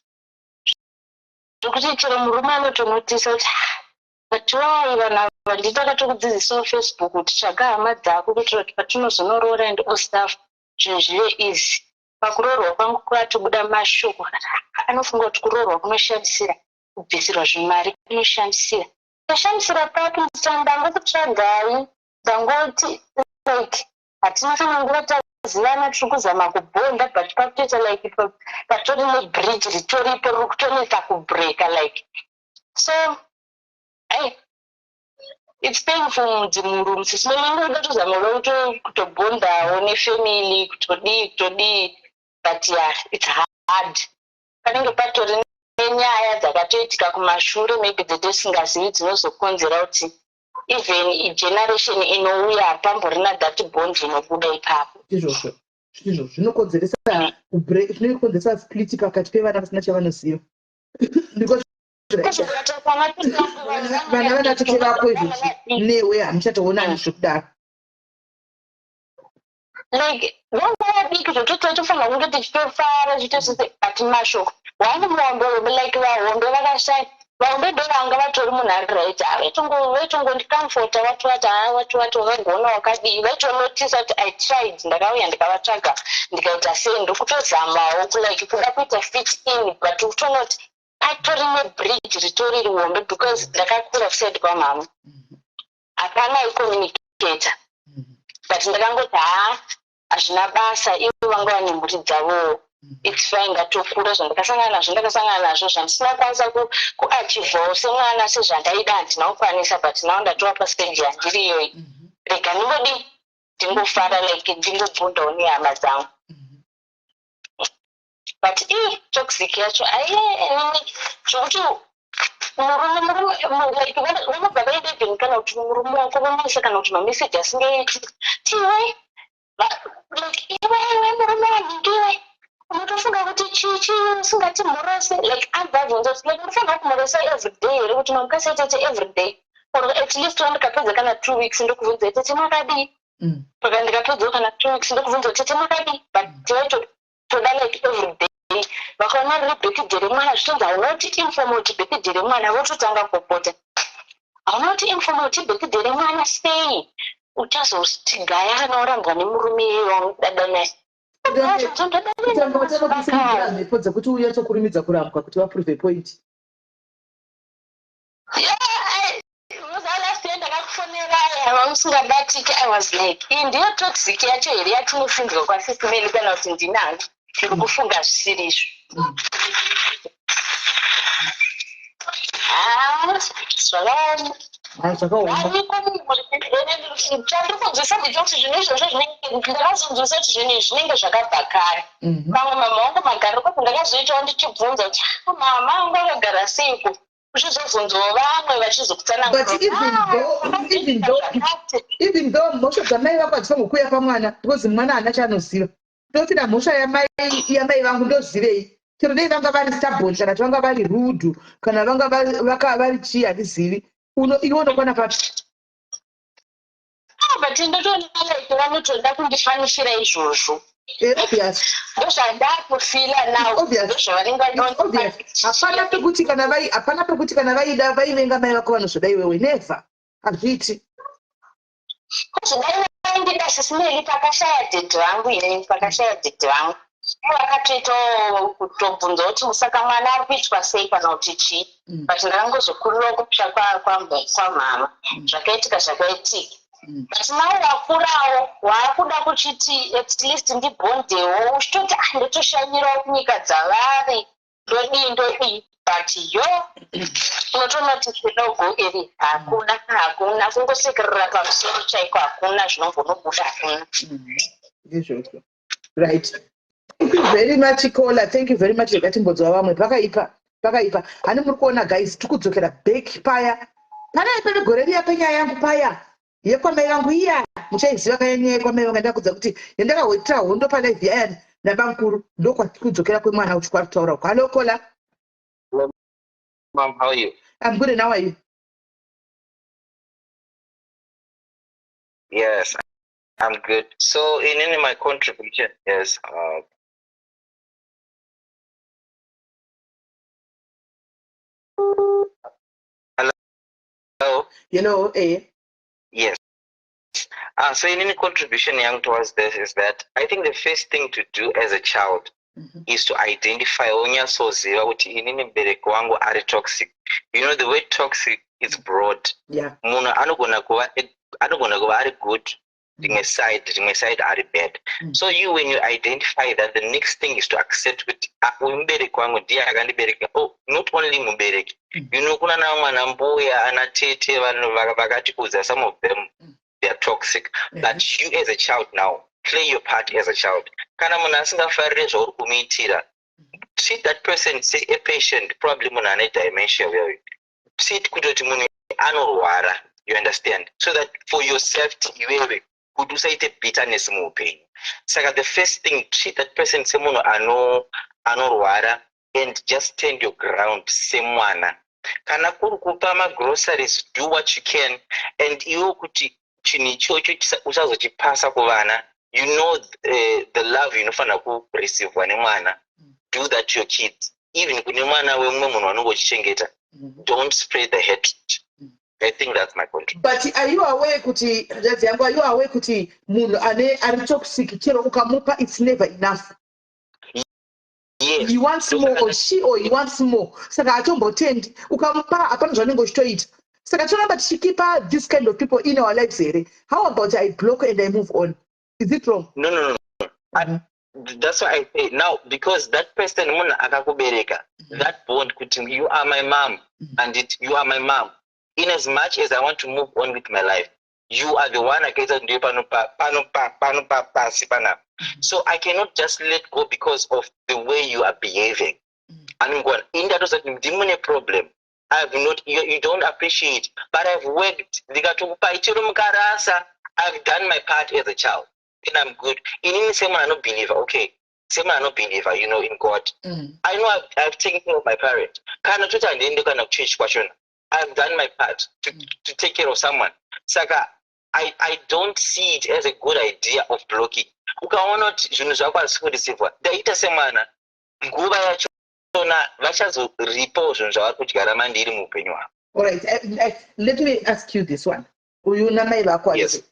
zvokuti chero murume anotonotisa kuti, "Ah, but why vanhu ava?" Nditakatokudzidzisawo Facebook kuti tsvaga hama dzako kuitira kuti patinozonoroora and all stuff, zvinhu zvive easy. Pakuroorwa kwangu kwatobuda mashoko akati, "Ah, anofunga kuti kuroorwa kunoshandisira kubvisirwa zvimari, kunoshandisira." Ndashamisira papi? Ndangokutsvagai, ndangoti like hatina kana nguva tazivana, tiri kuzama kubonda, but pakutoita like patori nebridge ritoripo riri kutonetsa kubreka. Like, so ai, it's painful mudzimuru, Sis Melly. Ingoda tozama kuda kutobondawo nefamily, kutodii kutodii, but yeah, it's hard. Panenge patori nenyaya dzakatoitika kumashure, maybe dzetisingazivi, dzinozokonzera kuti even generation inouya hapamborina that bond inobuda ipapo. Izvozvo izvo zvinokonzeresa split pakati pevana vasina chavanoziva, because vana vanatete vako izvozvi newe hamuchatoonani zvekudaro. Like vanga vadiki zvototi tofanira kunge tichitofara zvitosese, but mashoko one muhombe, like vahombe vakashaya, vahombe ndo vanga vatori munhu ari right, vaitongondicomforta, vatovati, "Ha, watovati wakagona, wakadii." Vaitonotisa kuti I tried, ndakauya ndikavatsvaga, ndikaita sei, ndokutozamawo like kuda kuita fit in, but kutonoti patori nebridge ritori rihombe, because ndakakura kuside kwamama, hapana aicommunicata. But ndakangoti, haa, hazvina basa, ivo vanga vane mhuri dzavowo, it's fine, ndatokura. Zvandakasangana nazvo ndakasangana nazvo, zvandisina kwanisa kuachievawo semwana sezvandaida, handina kukwanisa, but now ndatova pastage yandiri iyoyi, rega ndingodii. Ndingofara, like ndingobvundawo nehama dzangu. But ii toxic yacho aiye, zvokuti murume like vanobva vaenda even kana kuti murume wako vomuisa kana kuti mameseji asingaiti tiwe, like iwewe murume wanhingiwe, unotofunga kuti chii chii usingatimhorose. Like abva abvunza kuti, like, unofanira kumhorosa everyday here, kuti mamukasei tete everyday, or at least wandikapedza kana 2 weeks ndokubvunza, "Tete, makadii?" Paka ndikapedzawo kana 2 weeks ndokubvunza, "Tete, makadii?" But vaitotoda like everyday. Vakaona riri birthday remwana, zvitonzi hauna kuti inform kuti birthday remwana, vototanga kupopota, "Hauna kuti inform kuti birthday remwana sei? Uchazotigaya kana urambwa nemurume iyeyo waunodada naye." Kutanga vatanga kusimudzira mhepo dzekuti unyatsokurumidza kurambwa kuti vaprove point. Last year ndakakufonera usingabatiki. I was like, iyi ndiyo toxic yacho here yatinofunzwa kwaSisi Melly, kana kuti ndinangu ndiri kufunga zvisiri izvo? Ah, zvakaoma. Ha, zvakaoma. Chandiri kunzwisa ndechekuti zvinhu izvozvo zvinenge, ndakazonzwisa kuti zvinhu izvi zvinenge zvakabva kare. Pamwe mama vangu magariro, kuti ndakazoitawo ndichibvunza kuti, "Ah, mama vangu vakagara seiko?" Uchizobvunzawo vamwe vachizokutsanangura. But even though mhosva dzamai vako hadzifanirwi kuuya pamwana, because mwana haana chaanoziva. Tofira mhosva yamai vangu ndozivei? Chero dei vanga vari stubborn, kana kuti vanga vari rude, kana vanga vari chii, handizivi. Iwe unokwana papi? Ah, but ndotoona like vanotoda kundifanishira izvozvo. Obvious. Ndozvandakufeela now. Obvious. Ndozvavanenge. Obvious. Hapana pekuti kana vaida vaivenga mai vako vanozoda iwewe. Never, hazviiti. Kuzodai vaindida, Sisi Melly, pakashaya dhedhi vangu inini, pakashaya dhedhi vangu vakatoitawo kutobvunza kuti saka mwana ari kuitwa sei kana kuti chii. But ndakangozokurirawo kumusha kwamama. Zvakaitika zvakaitika. But now wakurawo, waakuda kuchiti at least ndibhondewo, uchitoti, ah, ndotoshanyirawo kunyika dzavari, ndodii ndodii, but yo unotoona kuti no-go iri hakuna, hakuna, kungosekerera pamusoro chaiko hakuna, zvinombonobuda hakuna. Ndizvozvo. Right, thank you very much, caller. Thank you very much. Rekatimbodzwa vamwe. Pakaipa, pakaipa. Hani muri kuona, guys, tiri kudzokera back paya panai pane gore riya penyaya yangu paya yekwamai vangu iya. Muchaiziva kaya nyaya yekwamai vangu yandakudza kuti yandakahoitira hondo palive yaya nabamukuru. Ndokwatiri kudzokera kwemwana uchikwari kutaura uko. Hallo, caller. Mom, how are you? I'm good, and how are you? Yes, I'm good. So, in any my contribution is hello. You know. Yes. So, in any contribution young towards this is that I think the first thing to do as a child is to identify, wonyatsoziva kuti inini mubereki wangu ari toxic. You know, the word "toxic" is broad. Munhu anogona kuva ari good rimwe side, rimwe side ari bad. So you, when you identify that, the next thing is to accept kuti, ah, uyu mubereki wangu ndiye akandibereka. Oh, not only mubereki, kuna na mwana mbuya, ana tete, vanhu vakatikudza, some of them they are toxic. But you as a child now play your part as a child. Kana munhu asingafariri zvauri kumuitira, treat that person, say a patient, probably munhu ane dementia uyayo, treat kutoti munhu anorwara, you understand, so that for your safety iwewe, kuti usaite bitterness muupenyu. Saka the first thing, treat that person semunhu anorwara and just stand your ground semwana. Kana kuri kupa magroceries, do what you can, and iwe kuti chinhu ichocho usazochipasa kuvana. You know, the love inofanira kureceivewa nemwana, do that to your kids. Even kune mwana wemumwe munhu wanenge uchichengeta, don't spread the hatred. I think that's my contribution. But are you aware kuti, hanzvadzi yangu, are you aware kuti munhu ane ari toxic, chero ukamupa, it's never enough? Yes. He wants more, or she or he wants more. Saka hatombotendi ukamupa, hapana zvanenge uchitoita. Saka toramba tichikeepa this kind of people in our lives here? How about I block and I move on? Is it wrong? No. That's why I say now, because that person munhu akakubereka, that bond kuti you are my mom and you are my mom, in as much as I want to move on with my life. You are the one akaita kuti ndive pano pano pano pasi panapa. So I cannot just let go because of the way you are behaving. Anongona ini ndatoziva kuti ndimune problem. I've not you don't appreciate, but I've worked. Ndikatokupai chero mukarasa, I've done my part as a child and I'm good. Inini semunhu anobelieve, okay, semunhu anobelieve in God, I know I've taken care of my parent. Kana toti handiende kana kuchechi kwachona, I've done my part to take care of someone. Saka I don't see it as a good idea of blocking. Ukaona kuti zvinhu zvako hazvisi kureceivewa, ndaita semwana, nguva yachona vachazoripawo zvinhu zvavari kudyara mandiri muupenyu hwavo. Alright, let me ask you this one. Uyu namai vako, Yes.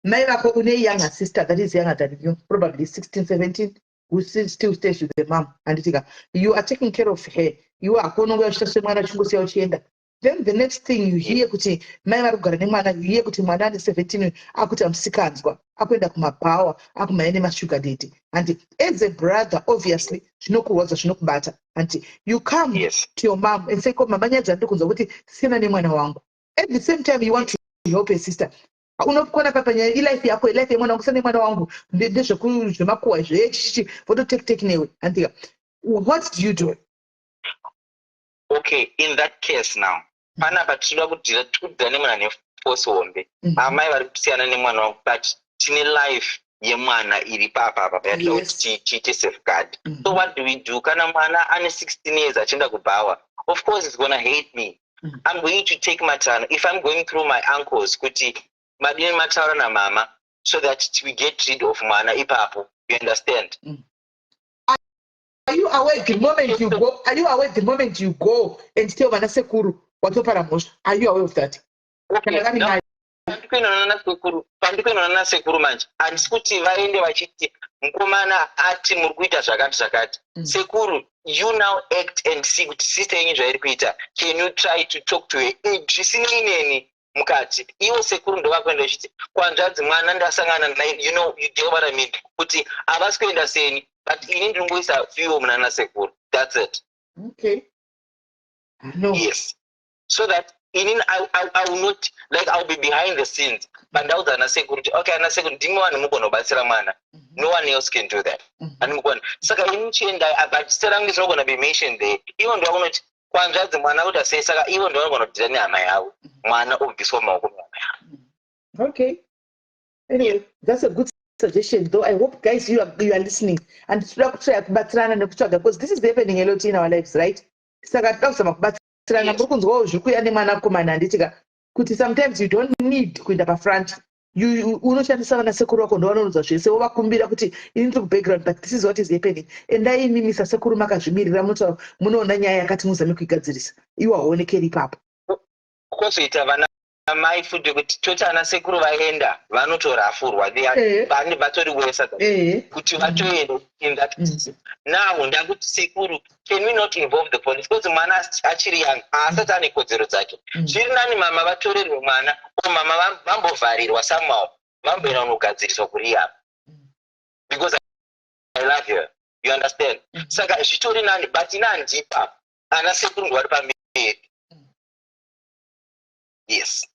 mai vako une younger sister that is younger than you, probably 16, 17, who still stays with the mom, handitika? You are taking care of her. Iwe hakuononga uchiita semwana, uchingosiya uchienda. Then the next thing you hear kuti mai vari kugara nemwana, you hear kuti mwana ane 17 akuti amusikanzwa, akuenda kumabhawa, akumhanya nemasugar daddy. And as a brother, obviously zvinokurwadza, zvinokubata. And you come to your mom and say, "Ko mama, nyaya dzandiri kunzwa kuti siyana nemwana wangu." At the same time you want to help a sister. Unokona papa nyaya ilife yako, ilife yemwana wangu, siyana nemwana wangu, ndezvemakuhwa zvechichichi, vototektek newe, andika? What do you do? Okay, in that case now, panapa tinoda kudeala, tikudeala nemunhu ane force hombe. Amai vari kusiyana nemwana wangu, but tine life yemwana iri papapa payatoda kuti tiite safeguard. So what do we do kana mwana ane 16 years achienda kubhawa? Of course he's gonna hate me. I'm going to take matanho if I'm going through my uncles kuti madini mataura namama so that we get rid of mwana ipapo, you understand? Are you aware the moment you go, are you aware the moment you go and tell vana sekuru, watopara mhosva? Are you aware of that, kana vari mai? Pandikuendana nasekuru manje, handisi kuti vaende vachiti mukomana ati muri kuita zvakati zvakati. Sekuru, you now act and see kuti sister yenyu zvairi kuita, can you try to talk to her? Zvisinei neni mukati, ivo sekuru ndovakuenda vachiti kwanzvadzi mwana ndasangana naye. You get what I mean, kuti havasi kuenda seni, but ini ndinongoisa ivo muna nasekuru, that's it. Okay, no. Yes, so that inini I will not, like, I'll be behind the scenes, but ndaudza ana sekuru kuti okay, ana sekuru, ndimi vanhu mugona kubatsira mwana. No one else can do that. Andimukona, saka ini chiendai, but zita rangu rinogona be mentioned there. Ivo ndovakunoti kwanzvadzi mwana kuti asei, saka ivo ndovanogona kudeala nehama yavo, mwana obviswa mumaoko mehama yavo. Okay, anyway, that's a good suggestion though. I hope guys you are listening and tinoda kutsvaya kubatsirana nekutsvaga, because this is happening a lot in our lives, right? Saka toda kuzama kubatsirana. Muri kunzwawo zviri kuuya nemwanakomana, handitika, kuti sometimes you don't need kuenda pafront. Unoshandisa vana sekuru vako, ndovanoudza zvese, wovakumbira kuti ini ndiri kubackground, but this is what is happening. Endai imimi sasekuru makazvimirira, munotaura, munoona nyaya yakati, muzame kuigadzirisa. Iwo hauonekeri ipapo. Kwozoita vana mai futi kuti toti ana sekuru vaenda, vanotorafurwa. Vane vatori wesa kuti vatoenda in that case. Now ndakuti sekuru, can we not involve the police, because mwana achiri young, haasati ane kodzero dzake. Zviri nani mama vatorerwe mwana, o mama vambovharirwa somehow, vamboenda kunogadziriswa kurehab, because I love her, you understand? Saka zvitori nani, but ina handipa, ana sekuru ndo vari pamberi. Yes.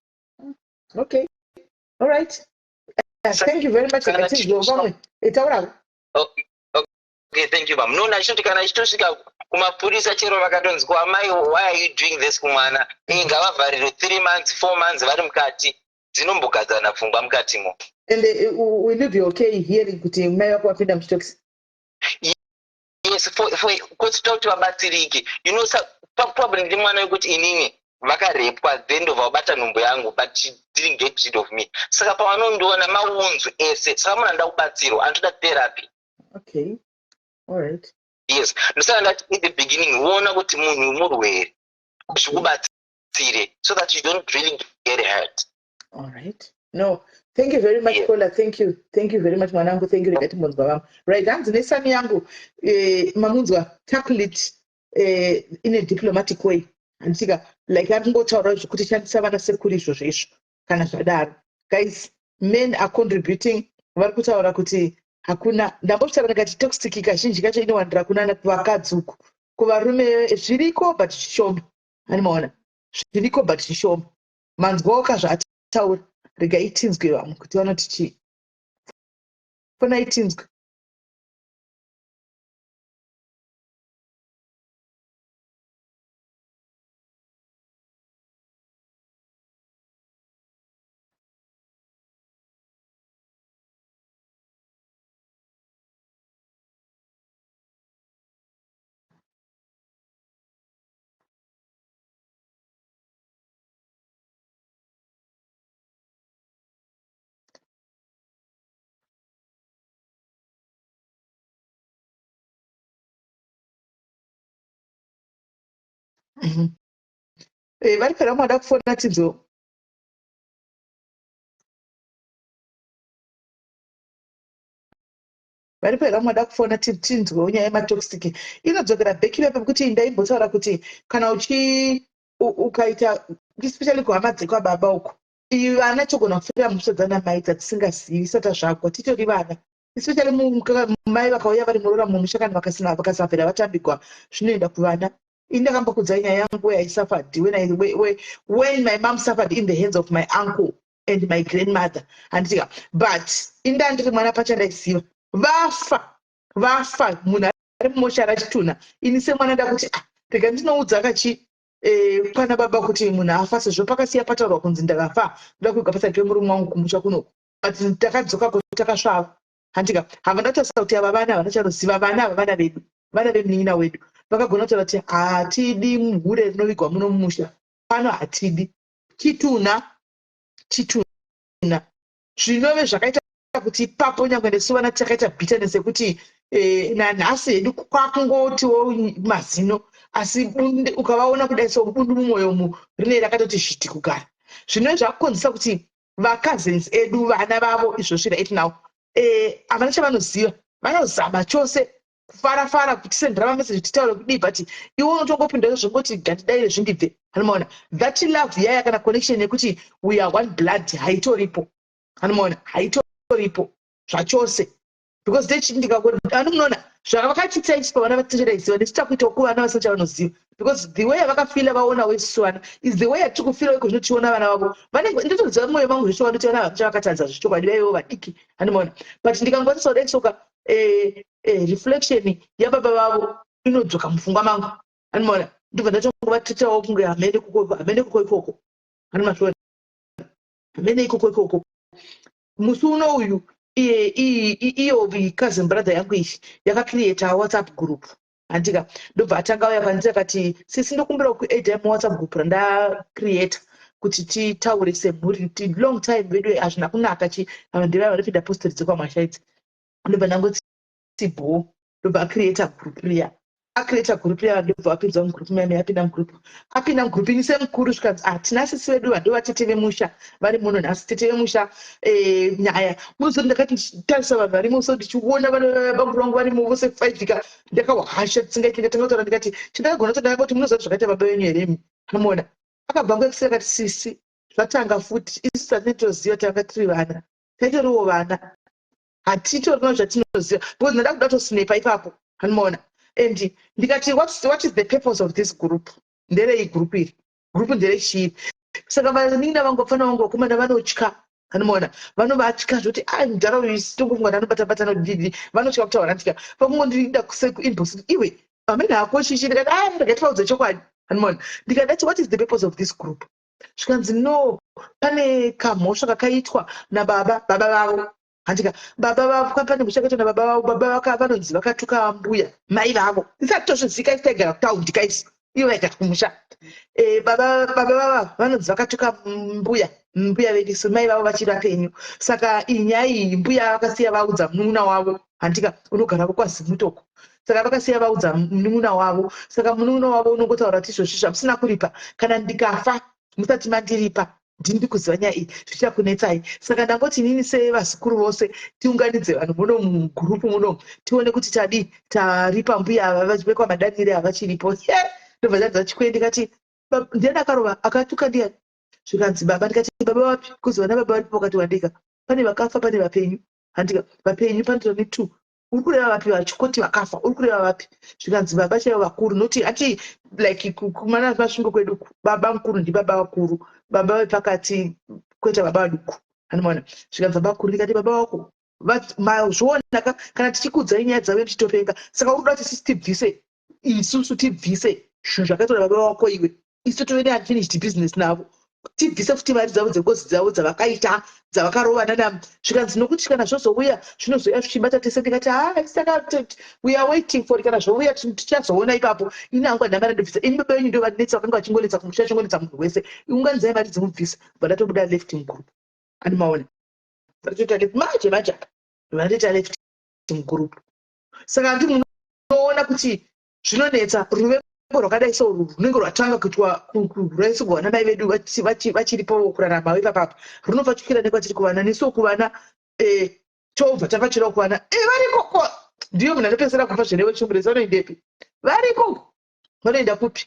Okay, all right. Thank you very much. Kana Tinzwa vamwe. Taura. Okay, thank you, mam. No, nachitoti kana ichitosvika kumapurisa, chero vakatonzi kwamai, "Why are you doing this kumwana?" Ngavavharirwe 3 months, 4 months vari mukati, dzinombogadzana pfungwa mukatimo. And will you be okay hearing kuti mai vako vapinda muchitokisi? Yes, for kuti toda kuti vabatsirike. Probably ndi mwana wekuti inini vakarepwa, then ndobva vabata nhumbu yangu, but she didn't get rid of me. Saka pavanondiona maunzu ese, saka munhu anoda kubatsirwa, anotoda therapy. Okay, all right. Yes, ndosaka ndati in the beginning, woona kuti munhu murwere, zvikubatsire so that you don't really get hurt. All right, no, thank you very much. Kola, thank you, thank you very much, mwanangu, thank you. Regati munzwa vamwe. Right, hanzi nesani yangu, mamunzwa, tackle it in a diplomatic way, handitika? Like ari kungotaura zvekuti shandisa vana sekuru izvozvo izvo. Kana zvadaro, guys, men are contributing. Vari kutaura kuti hakuna, ndambotaura ndikati toxic kazhinji kacho inowandira kunana kuvakadzi uku. Kuvarume zviriko but zvishoma. Ani maona, zviriko but zvishoma. Manzwawo kazvaataura. Regai tinzwe vamwe kuti vanoti chii. Fonai tinzwe. Vari pera mwada kufona tinzwe. Vari pera mwada kufona tinzwewo nyaya yematoxic inodzokera back ipapo, pekuti ndaimbotaura kuti kana uchi ukaita, especially kuhama dzekwababa uku, iyi vana togona kufira musha dzanamai dzatisingazivi sata zvagwa titori vana, especially mai vakauya vari muroora mumusha, kana vakasafira vatambigwa, zvinoenda kuvana. Ini ndakambokudzai nyaya yangu where I suffered when my mom suffered in the hands of my uncle and my grandmother, handitika? But inda ndiri mwana, pachandaiziva vafa, vafa, munhu ari mumoshari achitunha. Ini semwana ndakuti, "Ah, rega ndinoudza kachi pana baba kuti munhu afa," sezvo pakasiya pataurwa kunzi ndakafa, ndoda kuiga pasati pemurume wangu kumusha kunoku. But takadzokako takasvava, handika? Havana kutarisa kuti ava vana havana chanoziva. Vana ava vana vedu, vana vemunin'ina wedu. Vakagona kutaura kuti hatidi hure rinovigwa muno mumusha pano, hatidi chitunha, chitunha. Zvinove zvakaita kuti ipapo nyange nesu vana takaita bitterness yekuti nanhasi hedu kwakungotiwo mazino, asi ukavaona kudai so, bundu mumwoyo umu rinei rakatoti zviti kugara. Zvinove zvakukonzesa kuti vacousins edu, vana vavo izvozvi right now, havana chavanoziva. Vanozama chose kufarafara kutisendera mameseji, titaure kudii, but iwe unotongopinda zvongoti gandidaire zvindibve. Anomaona that love yaya kana connection yekuti we are one blood haitoripo. Anomaona haitoripo zvachose, because ndikano munoona zvavakatiita isu pavana vatisachadaiziva, nesu takuitawo kuvana vasina chavanoziva, because the way yavakafila vaona wesu vana is the way yatiri kufila iko zvino tichiona vana vavo vanenge. Nditoziva mumwoyo mangu zvechokwadi kuti vana vachavakatadza zvechokwadi, vaivewo vadiki, handimaona? But ndikangwarisa kudai soka, reflection yababa vavo inodzoka mupfungwa mangu, handimaona? Ndobva ndatongovatitawo kunge hamene kuko, hamene kuko ikoko, handimasvona, hamene ikoko ikoko. Musi uno uyu iyo cousin brother yangu iyi yakacreata WhatsApp group, handika? Ndobva atanga uya kwandiri akati, "Sisi, ndokumbira kuadda muWhatsApp group randacreata kuti titaure semhuri. Long time vedu, hazvina kunaka chi." Ava ndevaya vanopinda postori dzekwamasha idzi. Ndobva ndangoti bho. Ndobva acreata group riya. Acreata group riya, ndobva apinzwa mugroup muyani. Apinda mugroup, apinda mugroup, ini semukuru zvikanzi, "Ah, tina sisi vedu vandova tete vemusha vari muno nhasi." Tete vemusha, nyaya munozoti ndakati ndichitarisa vanhu varimo so, ndichiona vakuru vangu varimo vose five ka, ndakahwasha tisingaiti. Ndikatanga kutaura, ndikati chandakagona kuti ndakangoti, "Munoziva zvakaita baba venyu here imi?" Amuona akabva nguva akati, "Sisi, zvatanga futi. Isu tatinetoziva, tanga tiri vana, taitoriwo vana, hatitorina zvatinoziva," because ndada kuda kutosinepa ipapo, anomaona? And ndikati, What is the purpose of this group? Nderei group iri? Group nderechii?" Saka vanin'ina vangu, vapfana vangu vakomana vanotya, anomaona? Vanovatya zvekuti a mudhara uyu tongofunga anobata bata nodidi. Vanotya kutaura ndika vakungondida kuinbox, "Iwe, hamene hako chichi." Ndikati, "A, rega tivaudze chokwadi," anomaona? Ndikadati, "What is the purpose of this group?" Zvikanzi, "No, pane kamhosva kakaitwa nababa, baba vavo, handika? Baba vavo, pane mhosva yakaitwa nababa vavo. Baba vaka vanonzi vakatuka mbuya, mai vavo." Isati tozvizika, isi taigara kutaundi kaisi, ivo vaigara kumusha. Baba vava vanonzi vakatuka mbuya, mbuya vedu isu, mai vavo vachiri vapenyu. Saka iyi nyaya iyi, mbuya vakasiya vaudza munun'una wavo, handika? Unogara vokwazimutoko. Saka vakasiya vaudza munun'una wavo. Saka munun'una wavo unongotaura kuti, "Izvozvi zvamusina kuripa, kana ndikafa musati mandiripa, ndini kuziva nyaya iyi, zvichakunetsai. Saka ndangoti inini sevazukuru vose tiunganidze vanhu muno mugurupu muno, tione kuti tadii taripa mbuya ava vekwamadanire havachiripo." Ndobva ndanzwa chikwe. Ndikati, "Ndiani akarova, akatuka ndiani?" Zvikanzi, "Baba." Ndikati, "Baba vapi?" Kuzi vana baba varipo vakati wandika, pane vakafa, pane vapenyu, handika? Vapenyu panotori two. Uri kureva vapi vacho? Koti vakafa, uri kureva vapi? Zvikanzi, "Baba chaivo vakuru." Noti ati like kumana Masvingo kwedu, baba mukuru ndibaba vakuru, baba vepakati kwete, baba vaduku. Anomaona zvikanzi baba kuru ndikati baba wako mazviona ka kana tichikuudzai nyaya dzavo tichitopenga saka uri kuda kuti sisi tibvise isusu tibvise zvinhu zvakaitwa nababa wako iwe isu tove neunfinished business navo tibvise futi mari dzavo dzengozi dzavo dzavakaita dzavakarovana nam zvikanzi nokuti kana zvozouya zvinozouya zvichibata tese ndikati haa saka we are waiting for kana zvouya tichazoona ipapo ini hangu handina mari ndobvisa ini baba venyu ndo vanetsa vakanga vachingonetsa kumusha vachingonetsa munhu wese unganidzai mari dzimubvisa bva ndatobuda left mugroup animaona vatoita left manje manje apa vatoita left mugroup saka handi munoona kuti zvinonetsa ruvengo rwakadai so runenge rwatanga kuitwa rwaisigwa vana mai vedu vachiripo kurarama ipapapa runopfachukira nekwatiri kuvana nesuwo kuvana eh, tobva tapachirawo kuvana eh, variko ko ndiyo munhu anopedzisira kufa zverevo chimurezi vanoendepi variko vanoenda kupi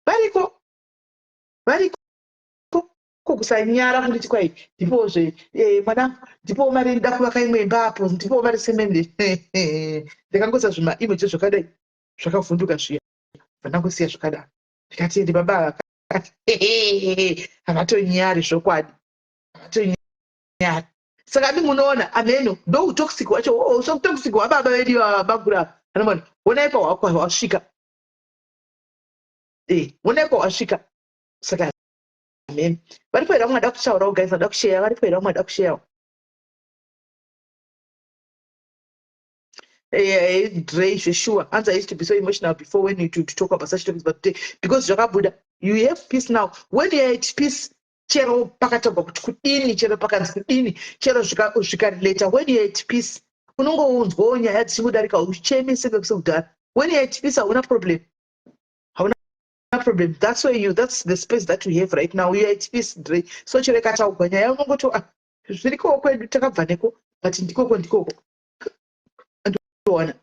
variko variko ko kusanyara kunditi kwai ndipozve eh, mwanangu ndipowo mari ndida kuvaka imwe imba apo ndipowo mari semende ndakangoisa zvimaimoji zvakadai zvakavhunduka zviya vandangosiya zvakadaro ndikati ende baba ava havatonyari zvokwadi havatonyari saka imi munoona ameno ndoutoxic hwacho oh, so toxic hwababa vedu ivava bagura anomona honai pahwasvika eh, honai pahwasvika saka Amen. Varipo here vamwe vada kutaurawo guys vada kusheya varipo here vamwe vada kusheyawo? Eh, Dre zveshuwa hanzi I used to be so emotional before when you to, to talk about such topics but today because zvakabuda you have peace now when you are at peace chero pakataurwa kuti kudini chero pakanzi kudini chero zvikarelata when you are at peace unongounzwawo nyaya dzichingodarika ucheme sekudhara when you are at peace hauna problem hauna problem that's where you that's the space that we have right now you are at peace Dre so chero ikataugwa nyaya unongoti ah zvirikowo kwedu takabva neko but ndikoko ndikoko ndoona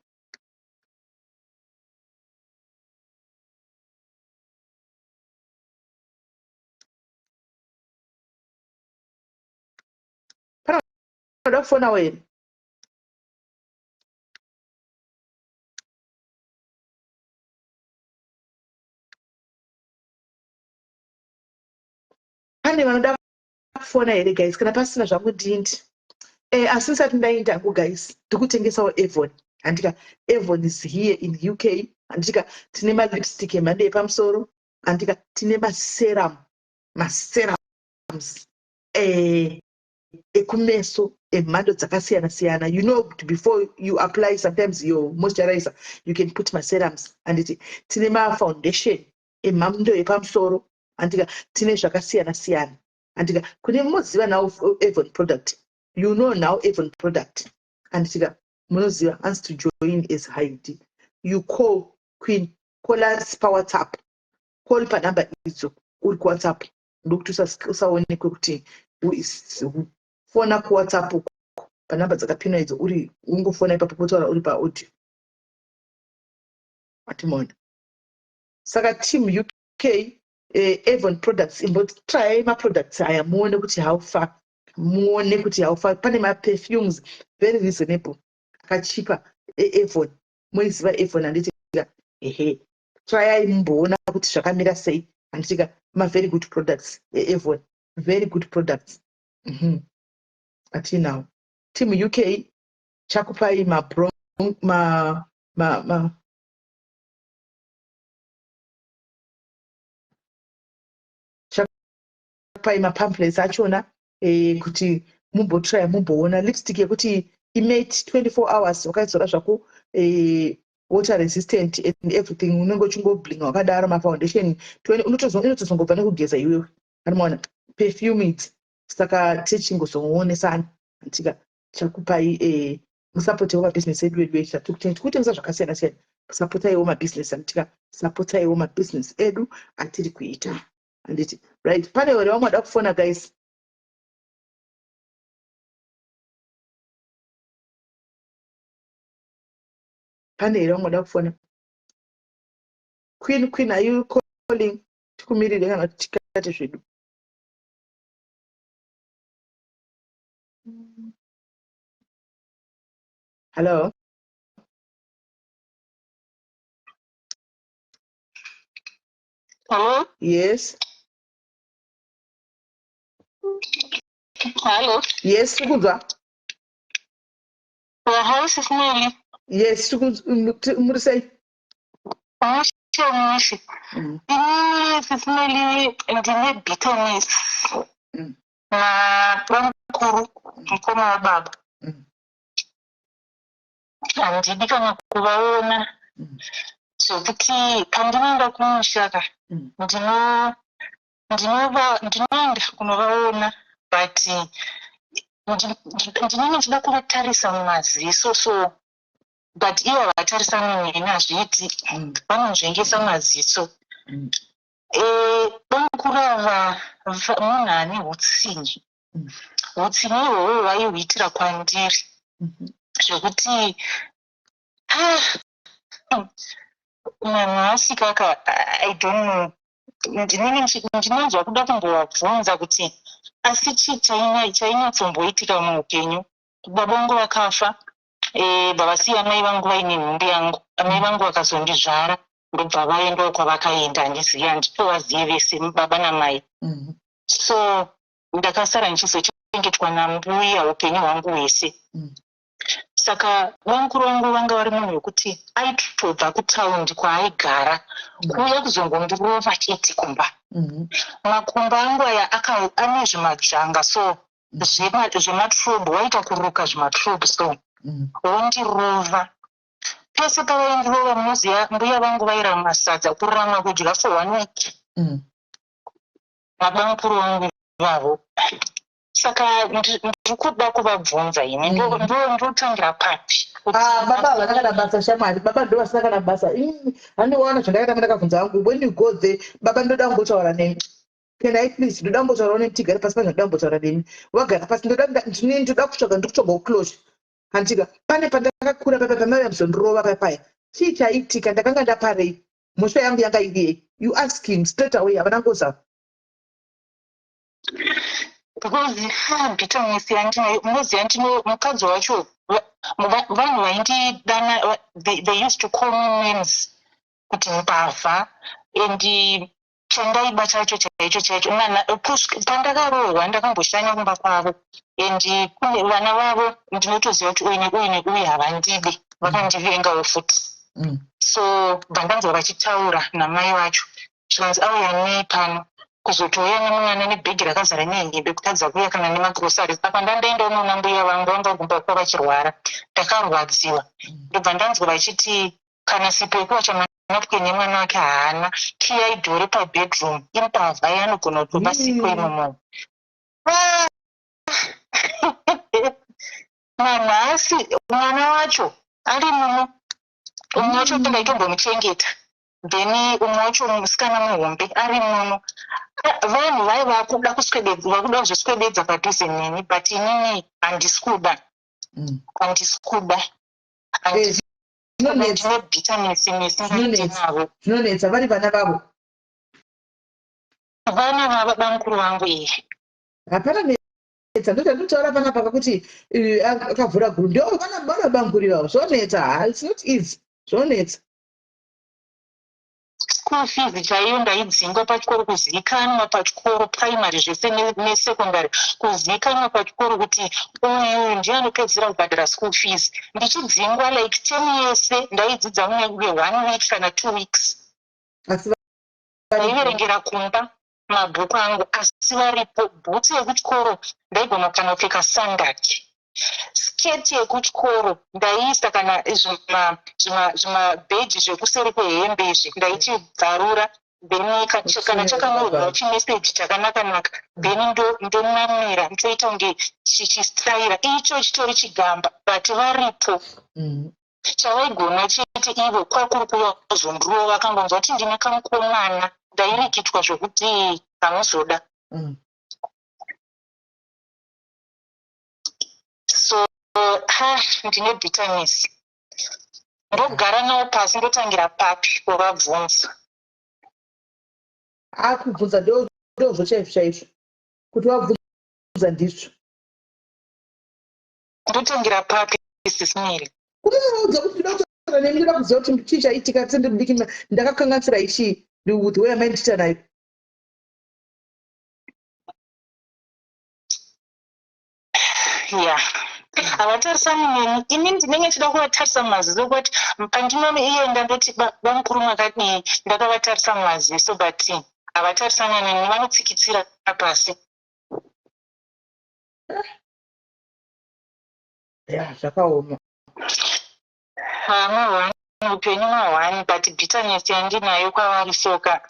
panoda kufonawo here Pane vanoda kufona here guys kana pasina zvangu ndindi eh, asi ndisati ndaenda hangu guys ndikutengesawo Avon handika Avon is here in UK handika tine malipstick emhando yepamusoro handika tine maserum maserums eh, ekumeso emhando dzakasiyana siyana you know kuti before you apply sometimes your moisturizer you can put maserums handiti tine mafoundation emhando yepamusoro handika tine zvakasiyana siyana handika kune moziva now avon product you know now avon product handitika munoziva hanzi to join as haidi you call queen call us pawhatsapp call panumber idzo uri kuwhatsapp ndokuti usaonekwe kuti who is who fona kuwhatsapp uko panumber dzakapinwa idzo uri ungofona ipapo potaura uri paaudio atimona saka team uk eh, avon products imbotryai maproducts aya muone kuti how far muone kuti how far pane maperfumes very reasonable akachipa eavon moiziva avon handiti ehe tryai mumboona kuti zvakamira sei handitika mavery good products eavon very good products mm -hmm. atinawo team uk chakupai mabro ma ma ma chakupai mapamphlets achona eh, kuti mumbotraya mumboona lipstick yekuti imate 24 hours wakaizora zvako eh, water resistant and everything unenge uchingoblinga wakadaro mafoundation inotozongobva nekugeza iwewe anomaona perfume idzi saka tichingozoonesana antika chakupai eh, musapotewo mabhizinesi edu edu edu tikutengesa zvakasiyana siyana sapotaiwo mabhizinesi antika sapotaiwo mabhizinesi edu atiri kuita handiti right pane were vamwe vada kufona guys pane here vamwe vada kufona queen queen are you calling tikumirire kana kuti tikate zvedu hello Hello? Yes. Hello. Yes, tiri kunzwa. Hi, Sis Melly. Yes, muri sei? Mushe mushe. Ini, Sis Melly, ndine bitterness nabamukuru, mukoma wababa. Handidi kana kuvaona, zvekuti pandinoenda kumusha ka, ndinoenda kunovaona, but ndinenge ndichida kuvatarisa mumaziso so, but ivo havatarisani neni, hazviiti. Vanonzvengesa maziso. Bamukuru ava munhu ane utsinye. Utsinye ihwohwo vaihuitira kwandiri, zvekuti ah, nanhasi kaka, I don't know, ndinenge ndinonzwa kuda kumbovabvunza kuti asi chii chainyatsomboitika muupenyu. Baba vangu vakafa, vavasiya amai vangu vaine nhumbi yangu. Amai vangu vakazondizvara, ndobva vaendawo kwavakaenda, handizivi, handitovazive vese baba namai. So ndakasara ndichizochengetwa nambuya upenyu hwangu hwese. Saka vamukuru vangu vanga vari munhu wekuti aitobva kutaundi kwaaigara kuuya kuzongondirova chete kumba. Makumbo angu aya ane zvimadzvanga so, zvematrobe, waita kuruka zvimatrobe so. Wondirova pese pavaindirova. Munoziva mbuya vangu vairamwa sadza, kuramwa kudya for one week, nabamukuru vangu ivavo. Saka ndiri kuda kuvabvunza ini, ndotangira papi? Ah, baba havana kana basa, shamwari. Baba ndo vasina kana basa. Handiwaona zvandakatanga ndakabvunza hangu. When you go there, "Baba, ndoda kumbotaura nemi. Can I please, ndoda kumbotaurawo nemi, tigare pasi panza, ndoda kumbotaura nemi." Wagara pasi, ndoda kutsvaga, ndiri kutsvagawo closure, handika? Pane pandakakura papa pamaiva muzondirova papaya, chii chaitika? Ndakanga ndaparei? Mhosva yangu yanga iri yei? You ask him straight away, havana ngozi. Because bitterness yandinayo, munoziva, ndino mukadzi wacho, vanhu vaindidana, they used to call me names kuti mbavha, and chandaiba chacho chaicho chaicho, pandakarohwa ndakamboshanya kumba kwavo, and kune vana vavo ndinotoziva kuti uyu neuyu neuyu havandidi, vakandivengawo futi. So bva ndanzwa vachitaura namai vacho, zvikanzi auya nei pano kuzotouya nemwana nebhegi rakazara nehembe, kutadza kuuya kana nemagroceries? Apa ndandaenda unoona mbuya vangu, vanga kumba kwa vachirwara. Ndakarwadziwa. Ndobva ndanzwa vachiti kana sipo yekuwacha manapukeni yemwana wake haana, key pabedroom, imbavha, yanogona kutoba sipo imomo. Ah! Nanhasi mwana wacho ari muno, umwe wacho ndaitombomuchengeta, then umwe wacho musikana muhombe ari muno. Ah, vanhu vai vakuda kuswededza, vakuda kuzoswededza padhuze neni, but inini handisi kuda. Handisi kuda. Zvinonetsa. Ndine bitterness nesingaiti Zvinonetsa. navo. Zvinonetsa vari vana vavo. Vana vabamukuru vangu iyi. Hapana netsa, ndoti andinotaura panapa kakuti akavhura guru, ndo vana bamukuru ivavo. Zvonetsa. Ha, it's not easy, zvonetsa. School fees chaiyo ndaidzingwa pachikoro, kuzivikanwa pachikoro, primary zvese nesecondary, kuzivikanwa pachikoro kuti uyu ndiye anopedzisira kubhadhara school fees. Ndichidzingwa like term yese, ndaidzidza munenge one week kana 2 weeks. Asi Ndaiverengera kumba mabhuku angu, asi varipo. Bhutsu yekuchikoro ndaigona kana kupfeka sandaki, sketi yekuchikoro ndaiisa kana zvimabheji zvekuseri kwehembe izvi, ndaichibvarura, then kana chakanyorwa chimeseji chakanaka-naka, then ndonamira, ndoita kunge chichistaira icho chitori chigamba, but varipo. Chavaigona chete ivo kwakuri kuuya kuzondirova. Vakangonzwa kuti ndine kamukomana, ndairikitwa zvokuti hamuzoda. So ha, ndine bitterness. Ndogara navo pasi, ndotangira papi kuvabvunza? Akubvunza ndozvo chaizvo chaizvo kuti wabvunza ndizvo. Ndotangira papi, Sis Melly? Kunovaudza kuti ndoda kutaura nemi, ndoda kuziva kuti chii chaitika sendiri mudiki, ndakakanganisira ichii the way amaindiita nayo. Ya, havatarisani neni. Ini ndinenge ndichida kuvatarisa mumaziso, kuti pandinoienda ndoti, "Bamukuru, makadii?" Ndakavatarisa mumaziso, but havatarisani neni, vanotsikitsira pasi. Ya, zvakaoma. Mahwani, upenyu mahwani, but bitterness yandinayo kwavari soka,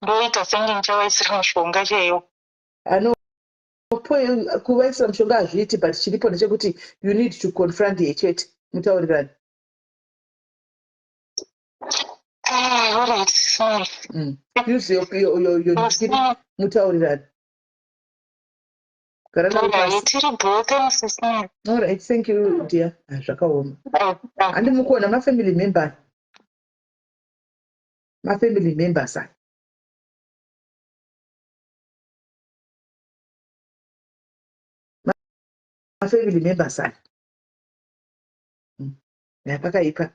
ndoita senge ndichavaisira mushonga chaiwo. Ano kuvaisira mushonga hazviiti, but chiripo ndechekuti you need to confront ye chete, mutaurirani. Ah, alright, sorry. Use your mutaurirani, gara navo pasi. Tiri both, sisina. Alright, thank you, dear. Ah, zvakaoma. Handi mukuona mafamily member, mafamily members aya, mafamily members aya. Pakaipa.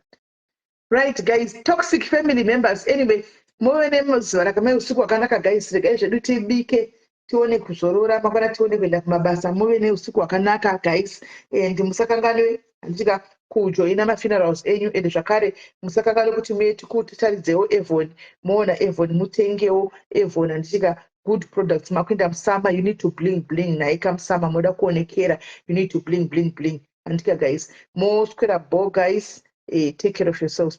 Right guys, toxic family members. Anyway, muve nezuva rakamai, usiku hwakanaka guys. Regai zvedu tibike, tione kuzorora mangwana, tione kuenda kumabasa. Muve neusiku hwakanaka guys, and musakanganwe, handitika, kujoina mafunerals enyu, and zvakare musakanganwe kuti muye tikutaridzewo Avon, moona Avon, mutengewo Avon, handitika, good products. Makuenda musummer, you need to bling bling naika musummer, moda kuonekera, you need to bling bling bling, handika guys? Moswera bo guys. Take care of yourselves.